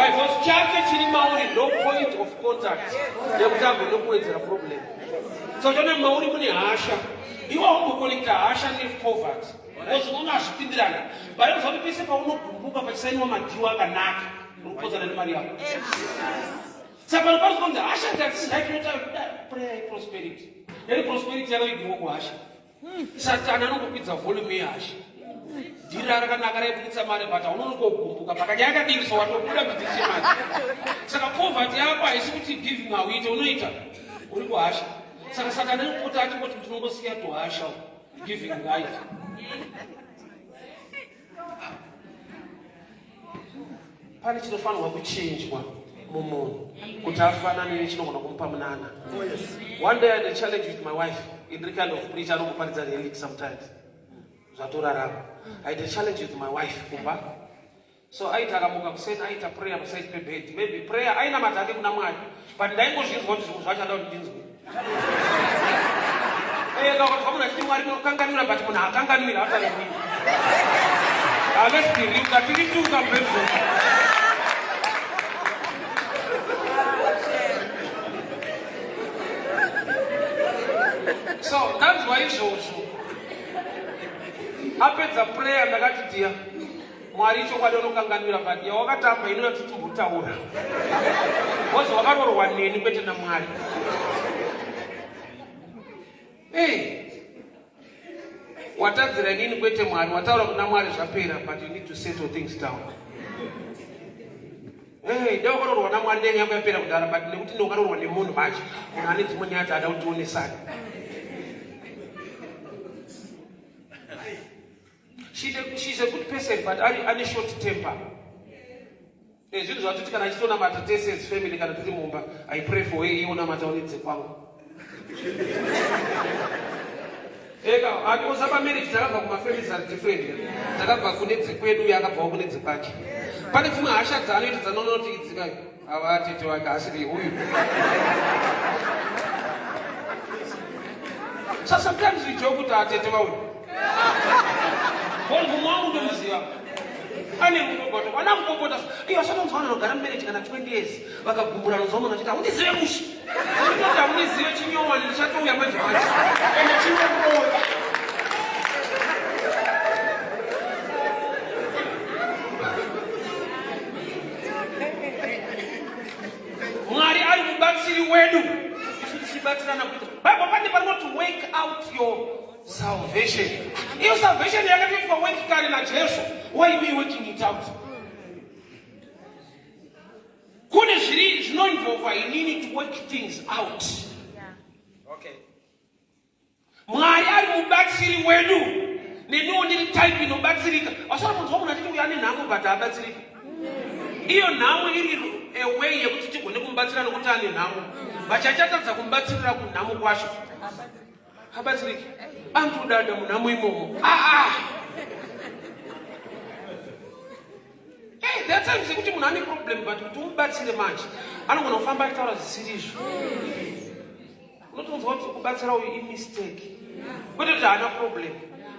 [SPEAKER 1] Why? Because chake chiri mauri no point of contact yekuti agone kuwedzera problem. So chona mauri mune hasha. Iwe haumbokonekta hasha nepoverty. Because unoona hazvipindirana. But unoziva kuti pese paunogumbuka pachisainiwa madhiwa akanaka uri kupotsana nemari yako. Saka pano pari kunzi hasha dzatisi right prayer yeprosperity. Yari prosperity yakaigirwa kuhasha. Satani anongokwidza volume yehasha. Dhira rakanaka raibuditsa mari but haunonongogumbuka pakanyaya kadiki so watobuda mudhiri chemari. Saka poverty yako haisi kuti giving hauite unoita uri kuhasha. Saka Satani anopota achingoti tinongosiya tuhasha giving right. Pane chinofanirwa kuchinjwa mumunhu kuti afanane nechinogona kumupa munana. One day I had a challenge with my wife in the kind of preacher anongoparidza reality sometimes zvatorarama. I had a challenge with my wife kumba. So aiti akamuka kuseni aita prayer paside pebed. Maybe prayer ainamata hake kuna Mwari but ndaingozvinzwa kuti zvimwe zvacho ada kuti ndinzwe. Eh, kakanzwa munhu achiti Mwari munokanganwira but munhu haakanganwira akanganwira. Ah, let's be real, ngatiri tuka bedroom. So ndanzwa izvozvo. Apedza prayer ndakati dear Mwari chokwadi unokanganwira but yawakatamba inoda kuti timbotaura. Because wakaroorwa neni kwete naMwari. Hey, watadzira inini kwete Mwari, wataura kuna Mwari zvapera but you need to settle things down. Hey, dai wakaroorwa naMwari dai yangu yapera kudhara but nekuti ndowakaroorwa nemunhu manje munhu ane dzimwe nyaya dzaada kuti tionesane. She's a good person but ari ane short temper. Eh, zvinhu zvatoti kana achitonamata tese as family kana tiri mumba I pray for her iye onamata onedze kwangu. Eka atoza pa marriage takabva kuma families are different. Takabva kune dzekwedu uye akabvawo kune dzekwake. Pane dzimwe hasha dzaanoita dzanonoti idzi kai ava tete wake asiri uyu. So sometimes we joke kuti atete vauyu. Hongu mwangu ndomuziva. Ane mupopota, wana mupopota. Iyo asatonzwa vanhu vanogara mumarriage kana 20 years vakagumbura nonzwa munhu achiti haundizive mushe. Unototi haundizive chinyowani ndichatouya manje manje. Ende chinokuroya. Mwari ari mubatsiri wedu isu tichibatsirana kuita. Bible pane parinoti work out your salvation. Iyo salvation yakatoitwa work kare naJesu. Why we working it out? Kune zviri zvinoinvolva inini to work things out.
[SPEAKER 4] Okay.
[SPEAKER 1] Mwari ari mubatsiri wedu. Neniwo ndiri type inobatsirika. Wasara munzwa munhu achiti uyu ane nhamo but haabatsiriki. Iyo nhamo iri a way yekuti tigone kumubatsira nokuti ane nhamo. But achatadza kumubatsirira kunhamo kwacho. Habatsiriki. Anotodada munhamo imomo. Ah ah. Hey, there are times yekuti munhu ane problem but kuti umubatsire manje anogona kufamba achitaura zvisiri izvo. Unotonzwa kuti kubatsira uyu imistake. Kwete kuti haana problem.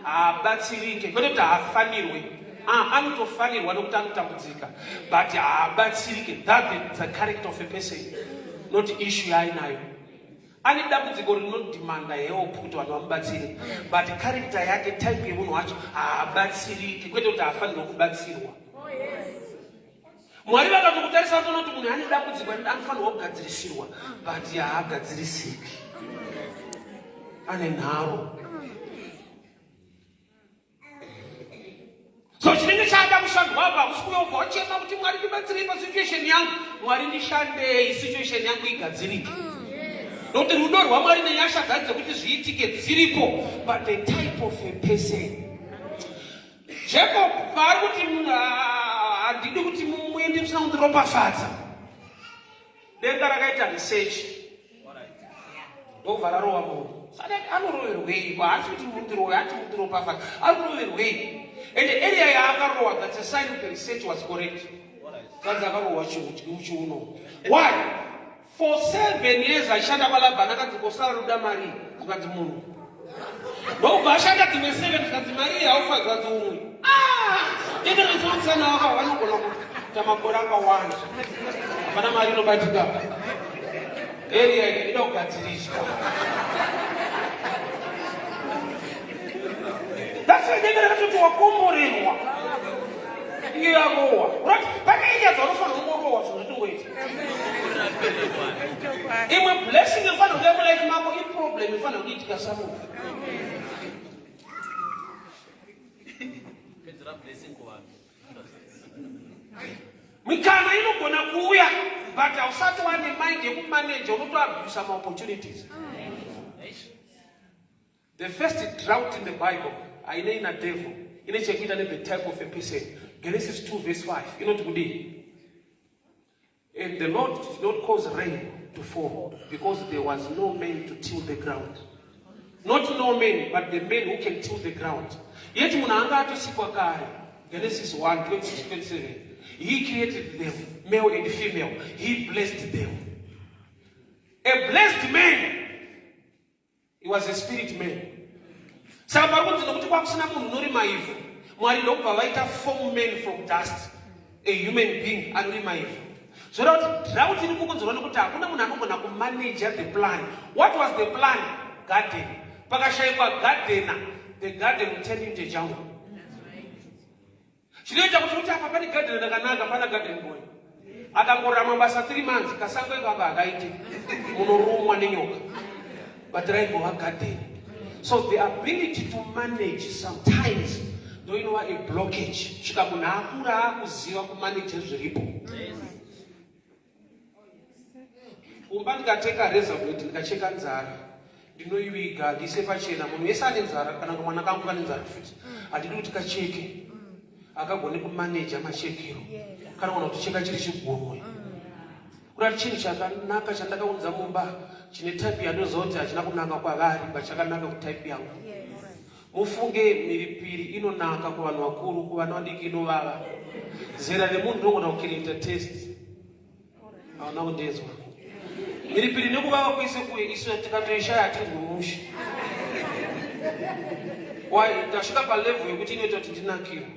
[SPEAKER 1] Haabatsirike. Kwete kuti haafanirwe. Ah, anotofanirwa nokuti anotambudzika but haabatsirike. That is the character of a person, not issue yaainayo. Ane dambudziko rinodhimanda help kuti vanhu vamubatsire but character yake type yemunhu wacho haabatsirike kwete kuti haafanirwe kubatsirwa. Mwari vakatokutarisa vatoona kuti munhu ane dambudziko anofanirwa kugadzirisirwa but haagadzirisiki, ane nharo. So chinenge chaada kushandwa apa hakusi kuyobva wachema kuti Mwari ndibatsirei pasituation yangu. Mwari ndishandei situation yangu igadzirike. Nokuti rudo rwaMwari nenyasha dzake dzekuti zviitike dziripo but the type of a person. Jacob paari kuti handidi kuti muende musina kundiropafadza. Denga rakaita research ndobva rarova munhu. Saka anoroverwei? Haasi kuti mundirowe, hati mundiropafadza. Ari kuroverwei? And the area yaakarowa, that's a sign the research was correct. Kanzi akarohwa chihudyi muchiuno. Why? For 7 years achishanda kwaLabhani akanzi kosara ruda mari zvikanzi munhu. Ndokubva ashanda dzimwe 7 zvikanzi mari iyi haufa zvikanzi umwe. Ah! Ende rinotsana waka vanogona kuti. Kuita makore akawanda. Hapana mari inobatika. Area inoda kugadziriswa. That's why denga rakatoti wakomborerwa. Inge yarohwa. Right? Pane area dzaunofanira kungorohwa zvinhu zvitingoita. Imwe blessing inofanira kuuya mulife mako iproblem inofanira kuitika samuka. Mikana inogona kuuya but hausati wane mind yekumaneja unotoabuse maopportunities. The first drought in the Bible hainei nadevil, ine chekuita nethe type of a person. Genesis 2 verse 5 inoti kudii? And the Lord did not cause rain to fall because there was no man to till the ground. Not no man, but the man who can till the ground. Yet munhu anga atosikwa kare. Genesis 1, 26, 27. He created them, male and female. He blessed them. A blessed man He was a spirit man. Saka pari kunzi nokuti kwakusina munhu unorima ivhu, Mwari ndokubva vaita form man from dust, a human being anorima ivhu. Zvoreva kuti drought iri kukonzerwa nekuti hakuna munhu anogona kumanager the plan. What was the plan? Garden. Pakashayikwa gardener, the garden will turn into a jungle. Chinoita kuti kuti apa pane garden rakanaka, pana garden boy. Akangoramwa basa 3 months, kasango ikako hakaite. Munorumwa nenyoka. But raimbova garden. So the ability to manage sometimes ndoinova a blockage. Svika munhu akura akuziva kumanage zviripo. Kumba ndikateka razor blade ndikacheka nzara ndinoiviga ndiise pachena munhu wese ane nzara kana kamwana kangu kane nzara futi handidi kuti kacheke akagone kumaneja machekero kana kuona kuti cheka chiri chigurwe kurati chinhu chakanaka chandakaunza mumba chine type yandoziva kuti hachina kunaka kwavari but chakanaka kutype yangu Mufunge mhiripiri inonaka kuvanhu vakuru, kuvana vadiki inovava. Zera remunhu rinogona kucreata taste. Hauna kundinzwa. Mhiripiri nekuvava kwese kuye isu tikatoishaya hatinzwi mushe. Why tasvika palevel yekuti inoita kuti ndinakirwe.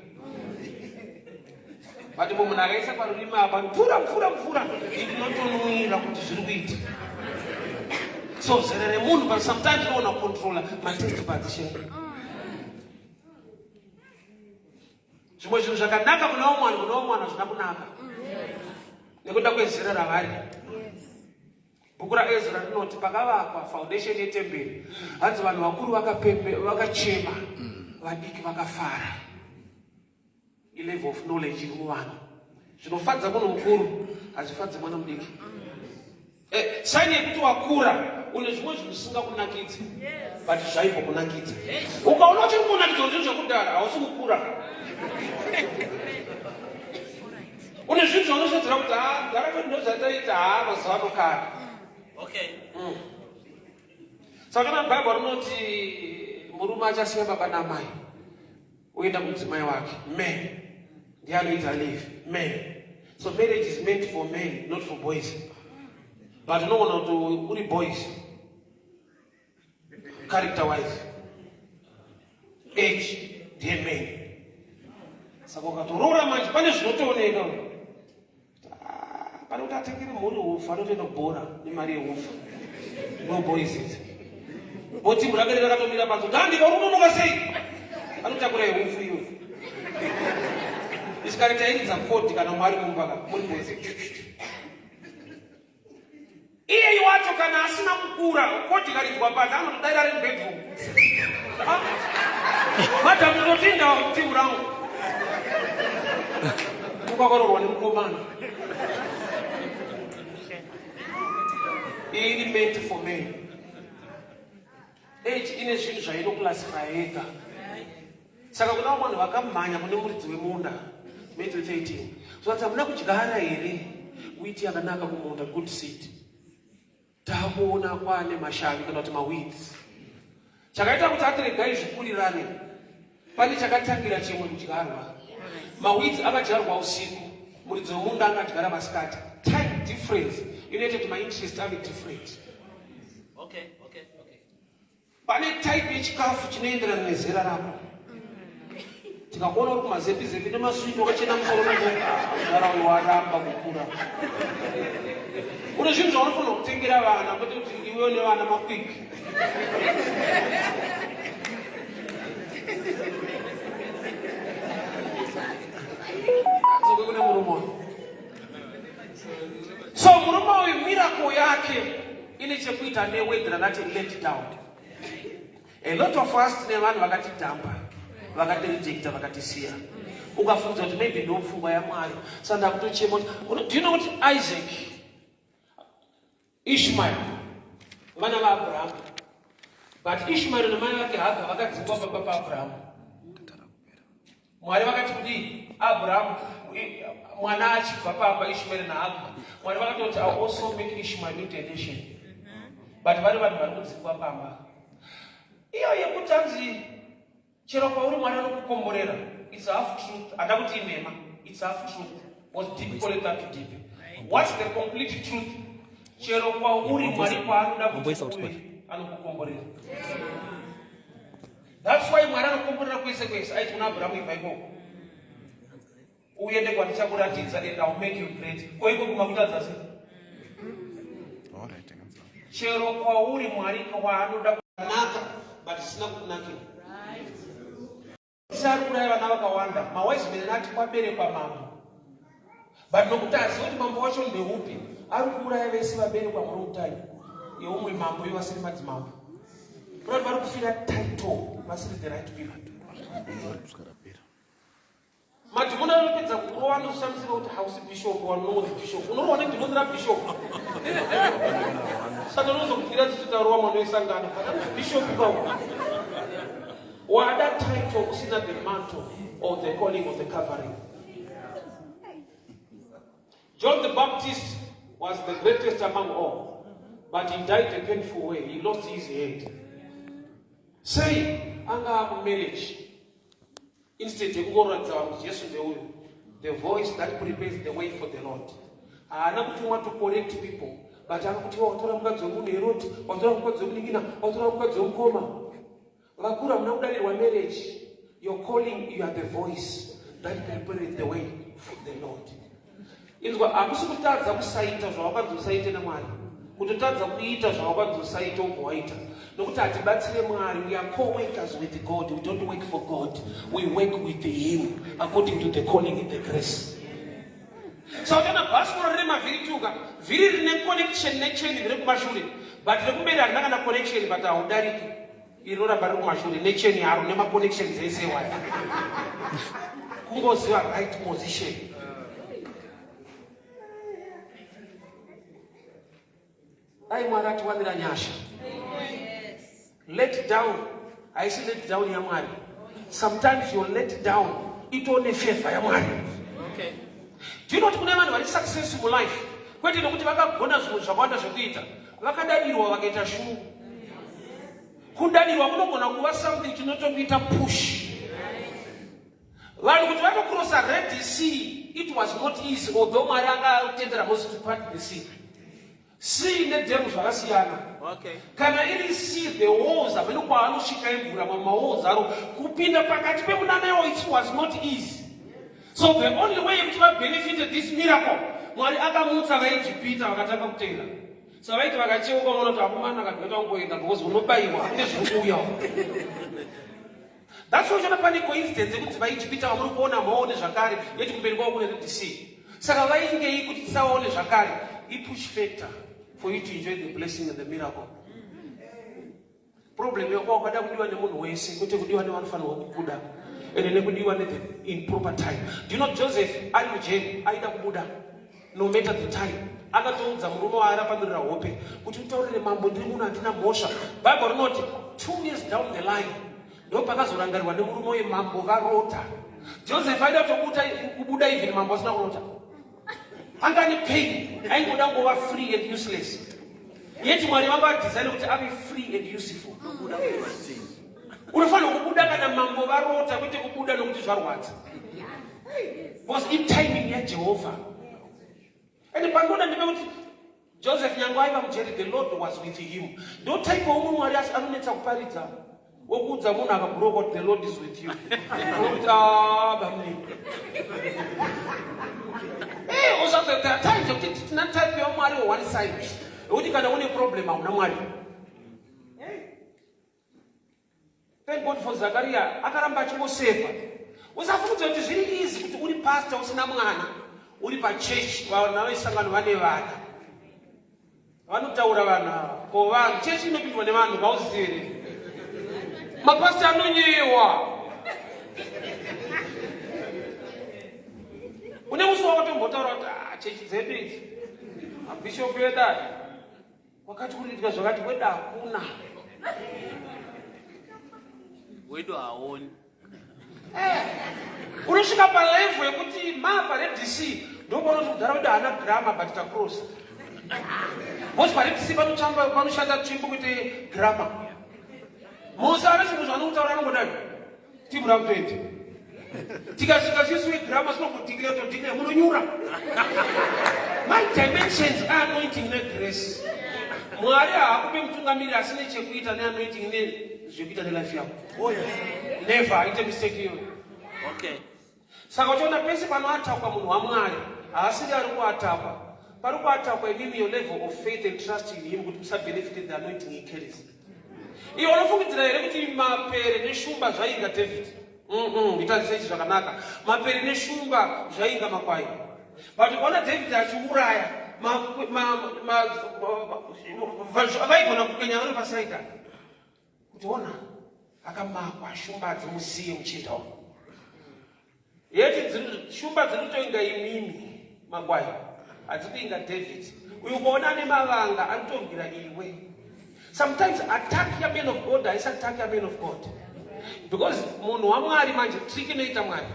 [SPEAKER 1] But munhu akaisa parurimi apa mvura mvura mvura ndinotonwira kuti zviri kuita. So zera remunhu but sometimes unoona controller matest buds chete. Zvimwe zvinhu zvakanaka kuna umwe vanhu kuna umwe vanhu hazvina kunaka. Nekuda kwezera ravari. Bhuku raEzra rinoti pakavakwa foundation yetemberi, hanzi vanhu vakuru vakapembe vakachema, vadiki vakafara. Ilevel of knowledge iri muvanhu. Zvinofadza munhu mukuru hazvifadzi mwana mudiki. Eh, saini yekuti wakura une zvimwe zvinhu zvisingakunakidzi but zvaimbokunakidza. Ukaona uchiri kunakidzwa zvinhu zvekudhara hausi kukura. Une zvinhu zvaunosvedzera kuti ha gara kwedu ndozvataita ha mazuva ano kare.
[SPEAKER 4] Okay.
[SPEAKER 1] Saka kana Bible rinoti murume achasiya baba namai oenda kumudzimai wake man ndiye anoita leave man so marriage is meant for men not for boys but unogona kuti uri boys character wise age ndiye man saka ukatoroora manje pane zvinotooneka. Pane kuti atengere mhuri hupfu anotoenda kubhora nemari yehupfu. No boys idzi. Voti mhuri rake rakatomira panze kuti handika uri kunonoka sei? Anotakura yehupfu iyo. Isikari tairidza kodi kana mwari mumba ka muri boys. Iyeyu wacho kana asina kukura kodi karidzwa panze anotodaira ari mubedroom. Ah, madam ndotinda team rangu. Ukakororwa nemukomana. Iri meant for men. Age ine zvinhu zvainoclassify yega. Saka kuna vamwe vanhu vakamhanya kune muridzi wemunda Matthew 13. So ati hamuna kudyara here wheat yakanaka kumunda good seed. Takuona kwane mashavi kana kuti maweeds. Chakaita kuti ati regai zvikurirane. Pane chakatangira chimwe kudyarwa. Maweeds akadyarwa usiku, muridzi wemunda akadyara masikati. Time difference inoita kuti mainterest ave different.
[SPEAKER 4] Okay, okay, okay.
[SPEAKER 1] Pane type yechikafu chinoenderana nezera rako. Tikakuona uri kumazepi-zepi nemaswiti wakachena musoro mudhara uyu waramba kukura. Une zvinhu zvaunofanira kutengera vana kwete kuti iwewe nevana makwikwi. Adzoke kune murume uyu. So murume uyu miracle yake ine chekuita neword rakati let down. A lot of us tine vanhu vakatidhampa, vakatirejecta, vakatisiya. Ukafunza kuti maybe ndo pfungwa yaMwari. Saka ndakutochema kuti do you know kuti Isaac, Ishmael vana vaAbraham. But Ishmael namai vake Hagar vakadzingwa pamba paAbraham. Mwari vakati kudii? Abraham mwana achibva pamba Ishmael naHagar. Mwari vakatoti I also make Ishmael into a nation. But vari vanhu vari kudzingwa pamba. Iyo yekuti anzi chero kwauri Mwari anokukomborera. It's half truth. Handa kuti inhema. It's half truth. Was deep call it that to deep. What's the complete truth? Chero kwauri Mwari kwaanoda kuti uve anokukomborera. That's why Mwari anokomborera kwese kwese. Aiti kuna Abrahamu ibva ikoko. Uende kwandichakuratidza and I'll make you great. Ko ikoko makutadza sei? Chero kwauri Mwari kwaanoda kunaka but zvisina kukunakira. Ari kuuraya vana vakawanda. Mawise men ati kwaberekwa mambo. But nokuti azive kuti mambo wacho ndeupi, ari kuuraya vese vaberekwa muwrong time yeumwe mambo ivo vasiri madzimambo. Kurati vari kufira title vasiri the right people. Madhimoni anopedza kurova anoshamisika kuti hausi bishop wanonzi bishop. Unorohwa nedhimoni rabishop. Saka unozokudira tichitaurwa mwana wesangano. But anonzi bishop kawo. Wada title usina the mantle or the calling or the covering. John the Baptist was the greatest among all, but he died a painful way. He lost his head. Sei anga akumarriage instead yekungoratidza vanhu kuti Jesu ndeuyu, the voice that prepares the way for the Lord. Haana kutumwa to correct people, but akakuti watora mukadzi wemunhu Herodi, watora mukadzi wemunin'ina, watora mukadzi wemukoma. Vakuru hamuna kudavirwa marriage. Your calling, you are the voice that prepared the way for the Lord. Inzwa, hakusi kutadza kusaita zvawakanzi usaite naMwari. Kutotadza kuita zvawakanzi usaite ubva waita. Nokuti hatibatsire Mwari. We are co-workers with God. We don't work for God. We work with him according to the calling and the grace. Saka uchaona bhasikoro rine mavhiri tuka. Vhiri rine connection nechain riri kumashure. But rekumberi harina kana connection but haudariki. Inoramba riri kumashure nechain yaro nemaconnections ese waya. Kungoziva right position. Dai Mwari atiwanira nyasha. Let down haisi let down yaMwari. Sometimes you let down itone favor yaMwari. Okay. Do you know kuti kune vanhu vari success mulife kwete nokuti vakagona zvimwe zvakawanda zvekuita, vakadadirwa vakaita shungu. Kudadirwa kunogona kuva something chinotokuita push. Vanhu kuti vanokrosa Red Sea, it was not easy, although Mwari anga atendera Moses to part the sea. Sea nedam zvakasiyana.
[SPEAKER 4] Okay.
[SPEAKER 1] Kana iri sea, the walls hameno kwaanosvika imvura mamawalls aro kupinda pakati pemunana iwo it was not easy. So the only way yekuti vabenefite this miracle, Mwari akamutsa vaEgipita vakatanga kutenda. So vaiti vakacheuka vaona kuti akomana akatoita kungoenda because unobaiwa kune zviri kuuya. That's why uchiona pane coincidence yekuti vaIjipita vamuri kuona maone zvakare yeti kumberi kwavo kune Red Sea. Saka vaingei kuti tisaone zvakare ipush factor for you to enjoy the blessing and the miracle. Problem yako wakada kudiwa nemunhu wese kwete kudiwa nevanofanirwa kukuda ende nekudiwa nethe in proper time. Do you know Joseph ari mujeri aida kubuda no matter the time akatoudza murume waarapamirira hope kuti utaurire mambo ndiri muno handina mhosva. Bible rinoti 2 years down the line ndopakazorangarirwa nemurume uye mambo varota. Joseph aida kutobuda kubuda even mambo asina kurota. Anga ane pain, aingoda ngova free and useless. Yet Mwari vanga vadesign kuti ave free and useful. Unofanira kubuda kana mambo varota kwete kubuda nokuti zvarwadza. Because itiming yaJehovha. And panoda ndepekuti Joseph nyange aiva mujeri, the Lord was with him. Ndo type waumwe Mwari asi anonetsa kuparidza. Wokuudza munhu akabhuroka kuti the Lord is with you. Unokuti ah bamni. Eh, usati there are times yekuti tina type yaMwari one side. Yekuti kana une problem hauna Mwari. Thank God for Zakaria akaramba achingosefa. Usafungidza kuti zviri easy kuti uri pastor usina mwana, uri pachurch vana vesangano vane vana. Vanotaura vanhu ava. Ko vanhu church inopindwa nevanhu vauzive here? Mapastor anonyewa. Une musi wakatombotaura kuti ah, chechi dzedu idzi mabhishopu edu aya Wakati kuriitwa zvakati wedu hakuna.
[SPEAKER 4] Wedu haoni.
[SPEAKER 1] Eh. Unosvika pa level yekuti ma pa Red Sea ndopaunoti kudhara wedu haana grammar but tacross. Because pa Red Sea panochamba panoshanda tsvimbo kuite grammar. Mose ane zvinhu zvaanotaura anongodai. Timu rakutoita. Tikasvika chisu wegrammar sinongodikira todikira munonyura. My dimensions are anointing negrace. Mwari haakupe mutungamiri asine chekuita neanointing nezvekuita nelife yako. Oh yes. Never aite mistake iyoyo.
[SPEAKER 4] Okay.
[SPEAKER 1] Saka uchiona pese panoatakwa munhu waMwari haasiri ari kuatakwa. Pari kuatakwa imimi your level of faith and trust in him kuti musabenefit the anointing he carries. Iwe unofungidzira here kuti mapere neshumba zvainga David? Itarise ichi zvakanaka. Mapere neshumba zvainga makwai. But ukaona David achiuraya vaigona kupenya vari pasaida kuti ona akamakwa shumba hadzimusiye muchinda uyu. Yeti shumba dziri kutoinga imimi makwai hadzi kuinga David. Uyu ukaona ane mavanga ari kutorwira iwe. Sometimes attack ya man of God haisi attack ya man of God. Because munhu waMwari manje trick inoita Mwari.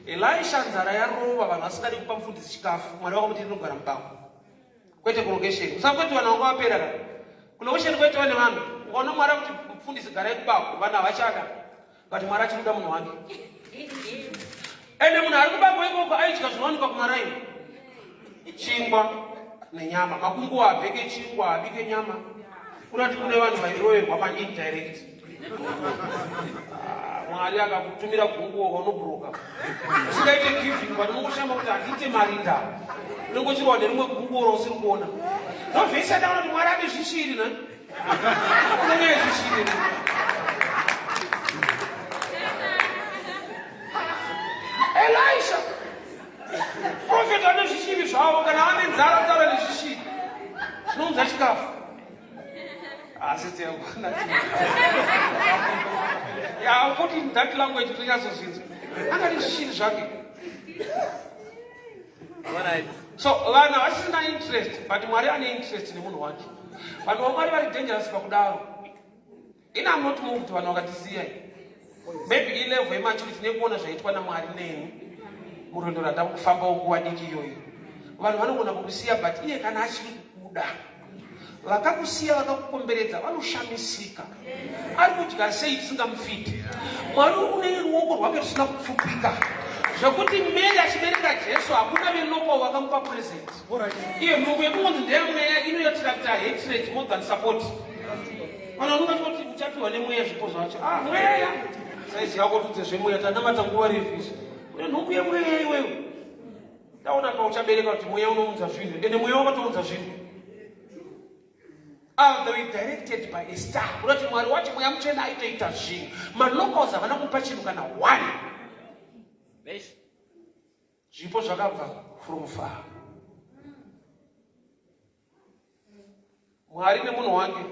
[SPEAKER 1] Elisha nzara yarova vanhu vasingadi kupa mufundisi chikafu. Mwari wakamuti ndinogara mubango. Kwete kulocation. Usakweti vanhu vanga vapera ka. Kulocation kwete vane vanhu. Ukaona Mwari akuti mufundisi garai kubango vanhu havachada. But Mwari achikuda munhu wake. Ende munhu ari kubango ikoko aidya zvinowanikwa kumaraini. Chingwa nenyama. Makunguwo abheke chingwa, abike nyama. Kunati kune vanhu vairoverwa ma indirect. Ah, Mwari akakutumira gunguwo unobroka. Usingaite giving but unongoshama kuti handiite mari nda. Unongochirwa nerimwe gunguwo rausiri kuona. Ndovhesi yataona kuti Mwari ane zvishiri na. Elisha prophet ane zvishiri zvavo kana ane nzara taura nezvishiri zvinounza chikafu asi tiyakwana yeah, put in that language tonyatsozvinzwa angati zvishiri zvake so vanhu havasisina interest but mwari ane interest nemunhu wake vanhu vamwari vari dangerous pakudaro ini am not moved vanhu vakatisiya maybe ilevel yematurity nekuona zvaitwa namwari neni murwendo randakufambawo nguva diki iyoyo vanhu vanogona kukusiya but iye kana achiri kukuda vakakusiya vakakukomberedza vanoshamisika ari kudya sei tisingamufidi mwari une ruoko rwake rusina kupfupika zvekuti mary achibereka jesu hakuna veloko vakamupa present iye nhumbu yekungonzi ndeyamweya inoyotirakita hatred more than support vanhu vanonga kuti uchapiwa nemweya zvipo zvacho ah mweya saizi yako tudze zvemweya tanamata nguva refu izvi une nhumbu yemweya iwewe Taona pauchabereka kuti mweya unounza zvinhu ende mweya wakatounza zvinhu. Ah, they were directed by a star. Kunoti Mwari wacho mweya mutsvene aitoita zvinhu. Malocals havana kupa chinhu kana one. Zvipo zvakabva from far. Mwari nemunhu wake,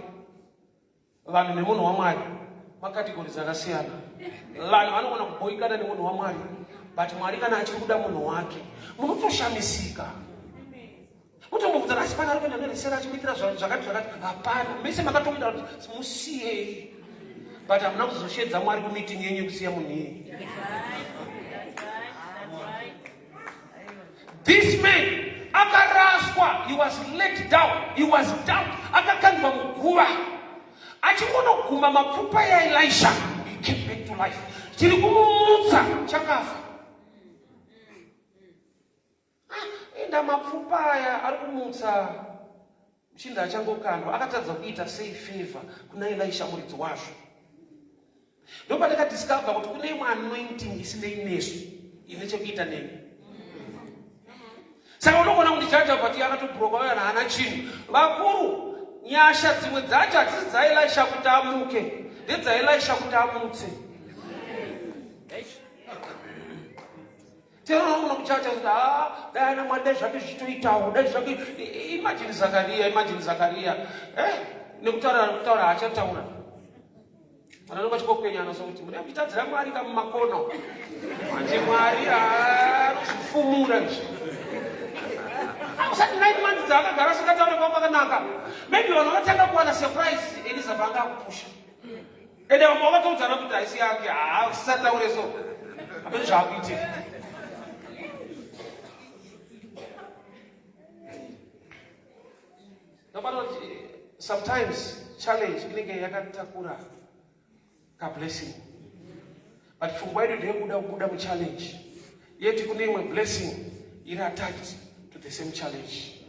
[SPEAKER 1] vanhu nemunhu waMwari makategorizi akasiyana. Vanhu vanogona kuboikana nemunhu waMwari, but Mwari kana achiri kuda munhu wake, munotoshamisika. Mutombobvunza asi pana ari kuenda neresera achimuitira zvakati zvakati, hapana. Mese makatomuita kuti musiyei, but hamuna kuzoshedza Mwari kumeeting yenyu yekusiya munhu iyeye. This man akaraswa, he was let down, he was dumped, akakandwa muguva. Achingonoguma mapfupa yaElisha, he came back to life. Chiri kumumutsa chakafa. Ah, enda mapfupa aya ari kumutsa muchinda achangokandwa akatadza kuita sei favor kuna Elisha muridzi wazvo. Ndopandakadiscover kuti kune imwe anointing isinei nesu, ine chekuita neni. Saka unogona kundijaja, but akatobhuroka uyo haana chinhu. Vakuru, nyasha dzimwe dzacho hadzisi dzaElisha kuti amuke, ndedzaElisha kuti amutse. Tero unogona kuchacha kuti ha, dai ana Mwari, dai zvake zvichitoitawo, dai zvake. Imagine Zakaria, imagine Zakaria, nekutaura kutaura haachataura. Vanhu vachingokwenyana sokuti mune muchitadzira Mwari kamumakono. Manje Mwari anozvifumura izvi. Usati 9 months dzaakagara asingataure kwanga kwakanaka. Maybe vanhu vakatanga kuwana surprise Eliza paanga akupusha. Ende vamwe vakatoudzana kuti haisi yake, haasisataure so. Hapana zvaakuitika. Ndobata kuti sometimes challenge inenge yakatakura kablessing, but pfungwa yedu ndeyekuda kubuda muchallenge, yet kune imwe blessing iri attached to the same challenge.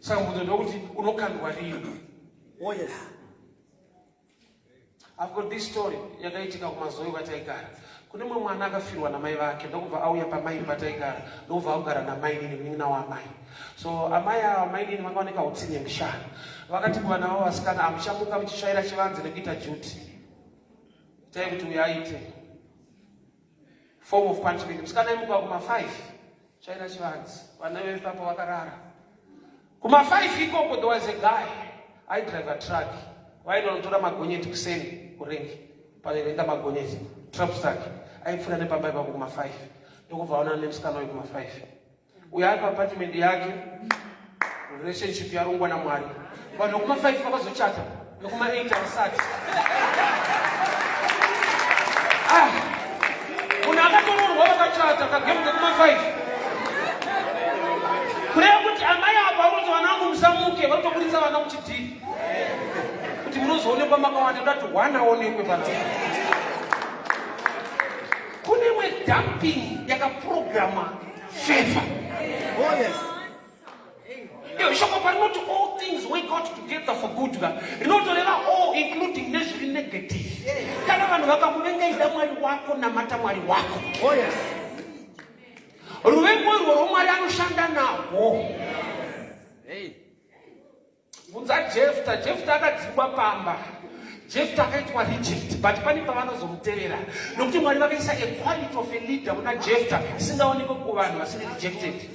[SPEAKER 1] Saka mubvunzo ndokuti unokandwa rini?
[SPEAKER 2] Oh yes.
[SPEAKER 1] I've got this story yakaitika kuMazoe kwataigara. Kune mumwe mwana akafirwa namai vake, ndokubva auya pamai pataigara, ndokubva agara namainini, munin'ina waamai. So amai ava, mainini, vakaoneka utsinye mushana. Vakati kuvana vavo vasikana, "Hamuchamuka muchitsvaira chivanze nekuita duty. Itai kuti uyo aite." Form of punishment. Musikana aimuka kuma5, tsvaira chivanze. Vana vepapo vakarara. Kuma5 ikoko there was a guy aidrive truck. Vainonotora magonyeti kuseni kurengi, parenga magonyeti, truck aipfuura nepamba ipapo kuma5, ndokubva aonana nemusikana uyu kuma5. Uyo ari paapartment yake, relationship yarongwa naMwari. Vanhu vekuma5 vakazochata, vekuma8 havasati. Ah, munhu akatororwa, vakachata kagemu kekuma5. Kureva kuti amai apa vanoti, "Vana vangu, musamuke." Vanotobudisa vana muchidhiri kuti munozoonekwa makawanda, kuda kuti one aonekwe pana. Kune imwe dumping yakaprogramwa favor.
[SPEAKER 2] Oh yes.
[SPEAKER 1] Iyo shoko parinoti all things work out together for good ka, rinotoreva all, including nezviri negative. Kana vanhu vakakuvenga, ida Mwari wako, namata Mwari wako.
[SPEAKER 2] Oh yes.
[SPEAKER 1] Ruvengo irworwo Mwari anoshanda nahwo.
[SPEAKER 4] Hey.
[SPEAKER 1] Bvunza Jefta. Jefta akadzingwa pamba, Jefta akaitwa reject, but pane pavanozomutevera, nokuti Mwari vakaisa a quality of a leader muna Jefta isingaonekwe kuvanhu vasiri rejected.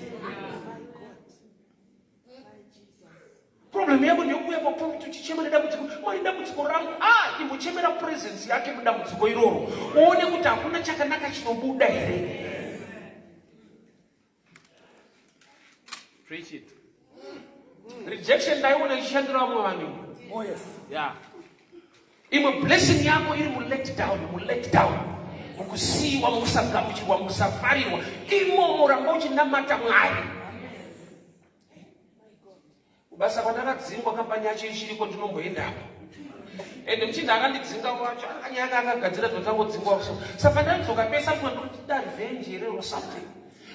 [SPEAKER 1] Problem yako ndeyekuuya papulpit uchichema nedambudziko, "Mwari, dambudziko rangu." Ah, imbochemera presence yake mudambudziko iroro, uone kuti hakuna chakanaka chinobuda here.
[SPEAKER 4] Preach it.
[SPEAKER 1] Rejection ndaiona ichishandira vamwe vanhu.
[SPEAKER 2] Oh yes.
[SPEAKER 1] Imwe blessing yako iri mulet down, mulet down, mukusiyiwa, mukusagamuchirwa, mukusafarirwa imomo. Ramba uchinamata Mwari. Kubasa kwandakadzingwa, kambani yacho ichiriko, ndinomboendapo. Ende muchinda akandidzinga wacho akanyanga akagadzira zvatangodzingwa. So saka ndandidzoka pese afunga ndikuti da revenge here or something.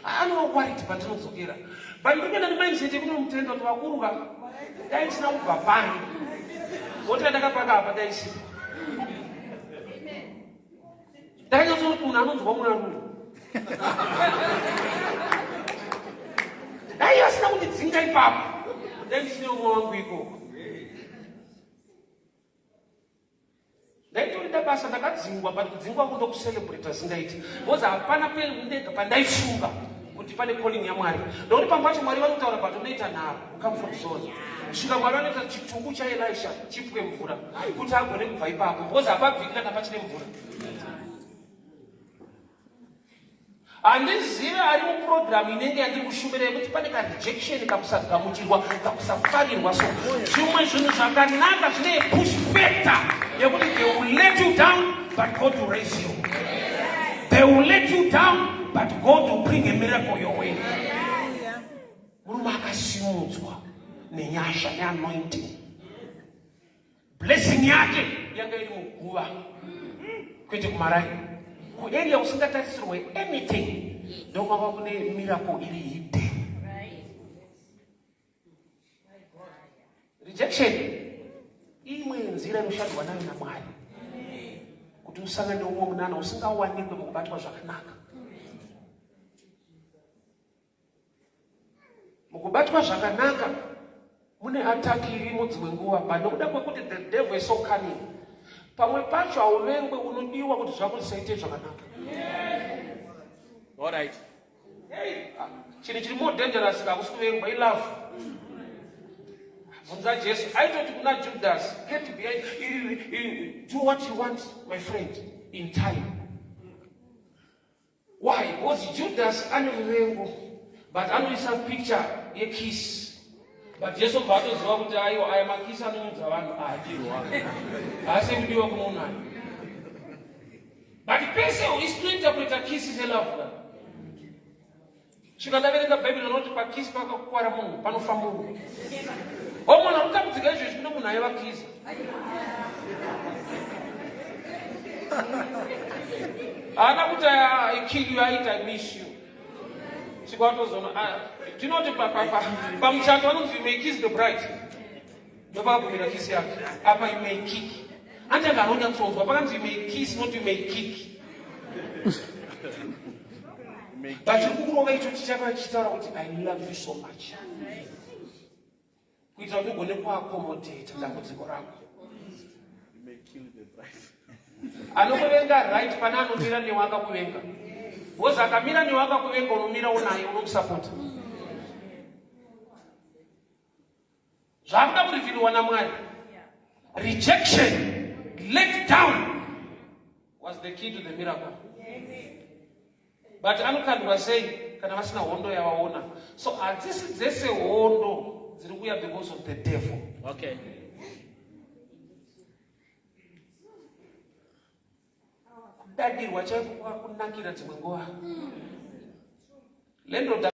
[SPEAKER 1] Anova worried pandinodzokera, but ndikuenda nemindset yekunomutenda kuti, "Vakuru ka, dai ndisina kubva pano, mota ndakapaka apa dai isipo." Ndakanyatsoona kuti munhu anonzwa muna ruru. Dai asina kundidzinga ipapo, dai ndisine umwe wangu ikoko. Ndaitorida basa, ndakadzingwa, but kudzingwa kundo kucelebrata zingaiti, because hapana ndega pandaifunga kuti pane calling yaMwari, nokuti pamwe pacho Mwari vanokutaura, but unoita nharo mucomfort zone. Kusvika Mwari vanoita chitubu chaElisha chipwe mvura kuti agone kubva ipapo, because hapabviki kana pachine mvura. Handizive ari mupurogiramu inenge yandiri kushumira yekuti pane karejection, kakusagamuchirwa, kakusafarirwa. So zvimwe zvinhu zvakanaka zvine push factor yekuti they will let you down, but God will raise you. They will let you down, but God will bring a miracle your way. Murume akasimudzwa nenyasha neanointing. Blessing yake yanga iri muguva, kwete kumarai, kuarea usingatarisirwe anything, ndokwava kune miracle iri hidden. Rejection imwe nzira inoshandwa nayo naMwari. Kuti usangane neumwe munana usingawanikwe mukubatwa zvakanaka. Mukubatwa zvakanaka mune attack irimo dzimwe nguva, but nokuda kwekuti the devil is so cunning, pamwe pacho hauvengwe, unodiwa kuti zvako zvisaite zvakanaka.
[SPEAKER 4] All right.
[SPEAKER 1] Hey, chinhu chiri more dangerous kakusi kuvengwa, ilove. Bvunza Jesu, aitoti kuna Judas, "Get behind, do what you want, my friend, in time." Why? Because Judas ane ruvengo, but anoisa picture yekiss, but Jesu bva atoziva kuti aiwa, aya makisi anonyudza vanhu ahadirwa, haasi kudiwa kumunhu aya. But pese is to interpreta kiss selove. Svika ndaverenga Bhaibheri rinoti pakisi pakakukwara munhu panofa munhu. O munhu anotambudzika izvezvi, kune munhu aivakiza. Haana kuti "I kill you," aiti "I miss you." Svika watozoona tinoti pamuchato vanonzi, "You may kiss the bride." Ndopakagumira kisi yake apa. "You may kick," anti anga anonyatsonzwa pakanzi "you may kiss," not "you may kick." But chiri kukurova icho chichava chichitaura kuti "I love you so much," kuitira kuti ugone kuaccommodate dambudziko rako.
[SPEAKER 4] You may kill the bride.
[SPEAKER 1] Anokuvenga right pane anomira newe akakuvenga, because akamira newe akakuvenga, unomira unaye, unomusapota. Zvakuda kurevealwa naMwari. Rejection, let down was the key to the miracle. But anokandwa sei kana vasina hondo yavaona? So hadzisi dzese hondo dziri kuuya because of the devil. Kudadirwa chaiko kwakunakira dzimwe nguva. Landlord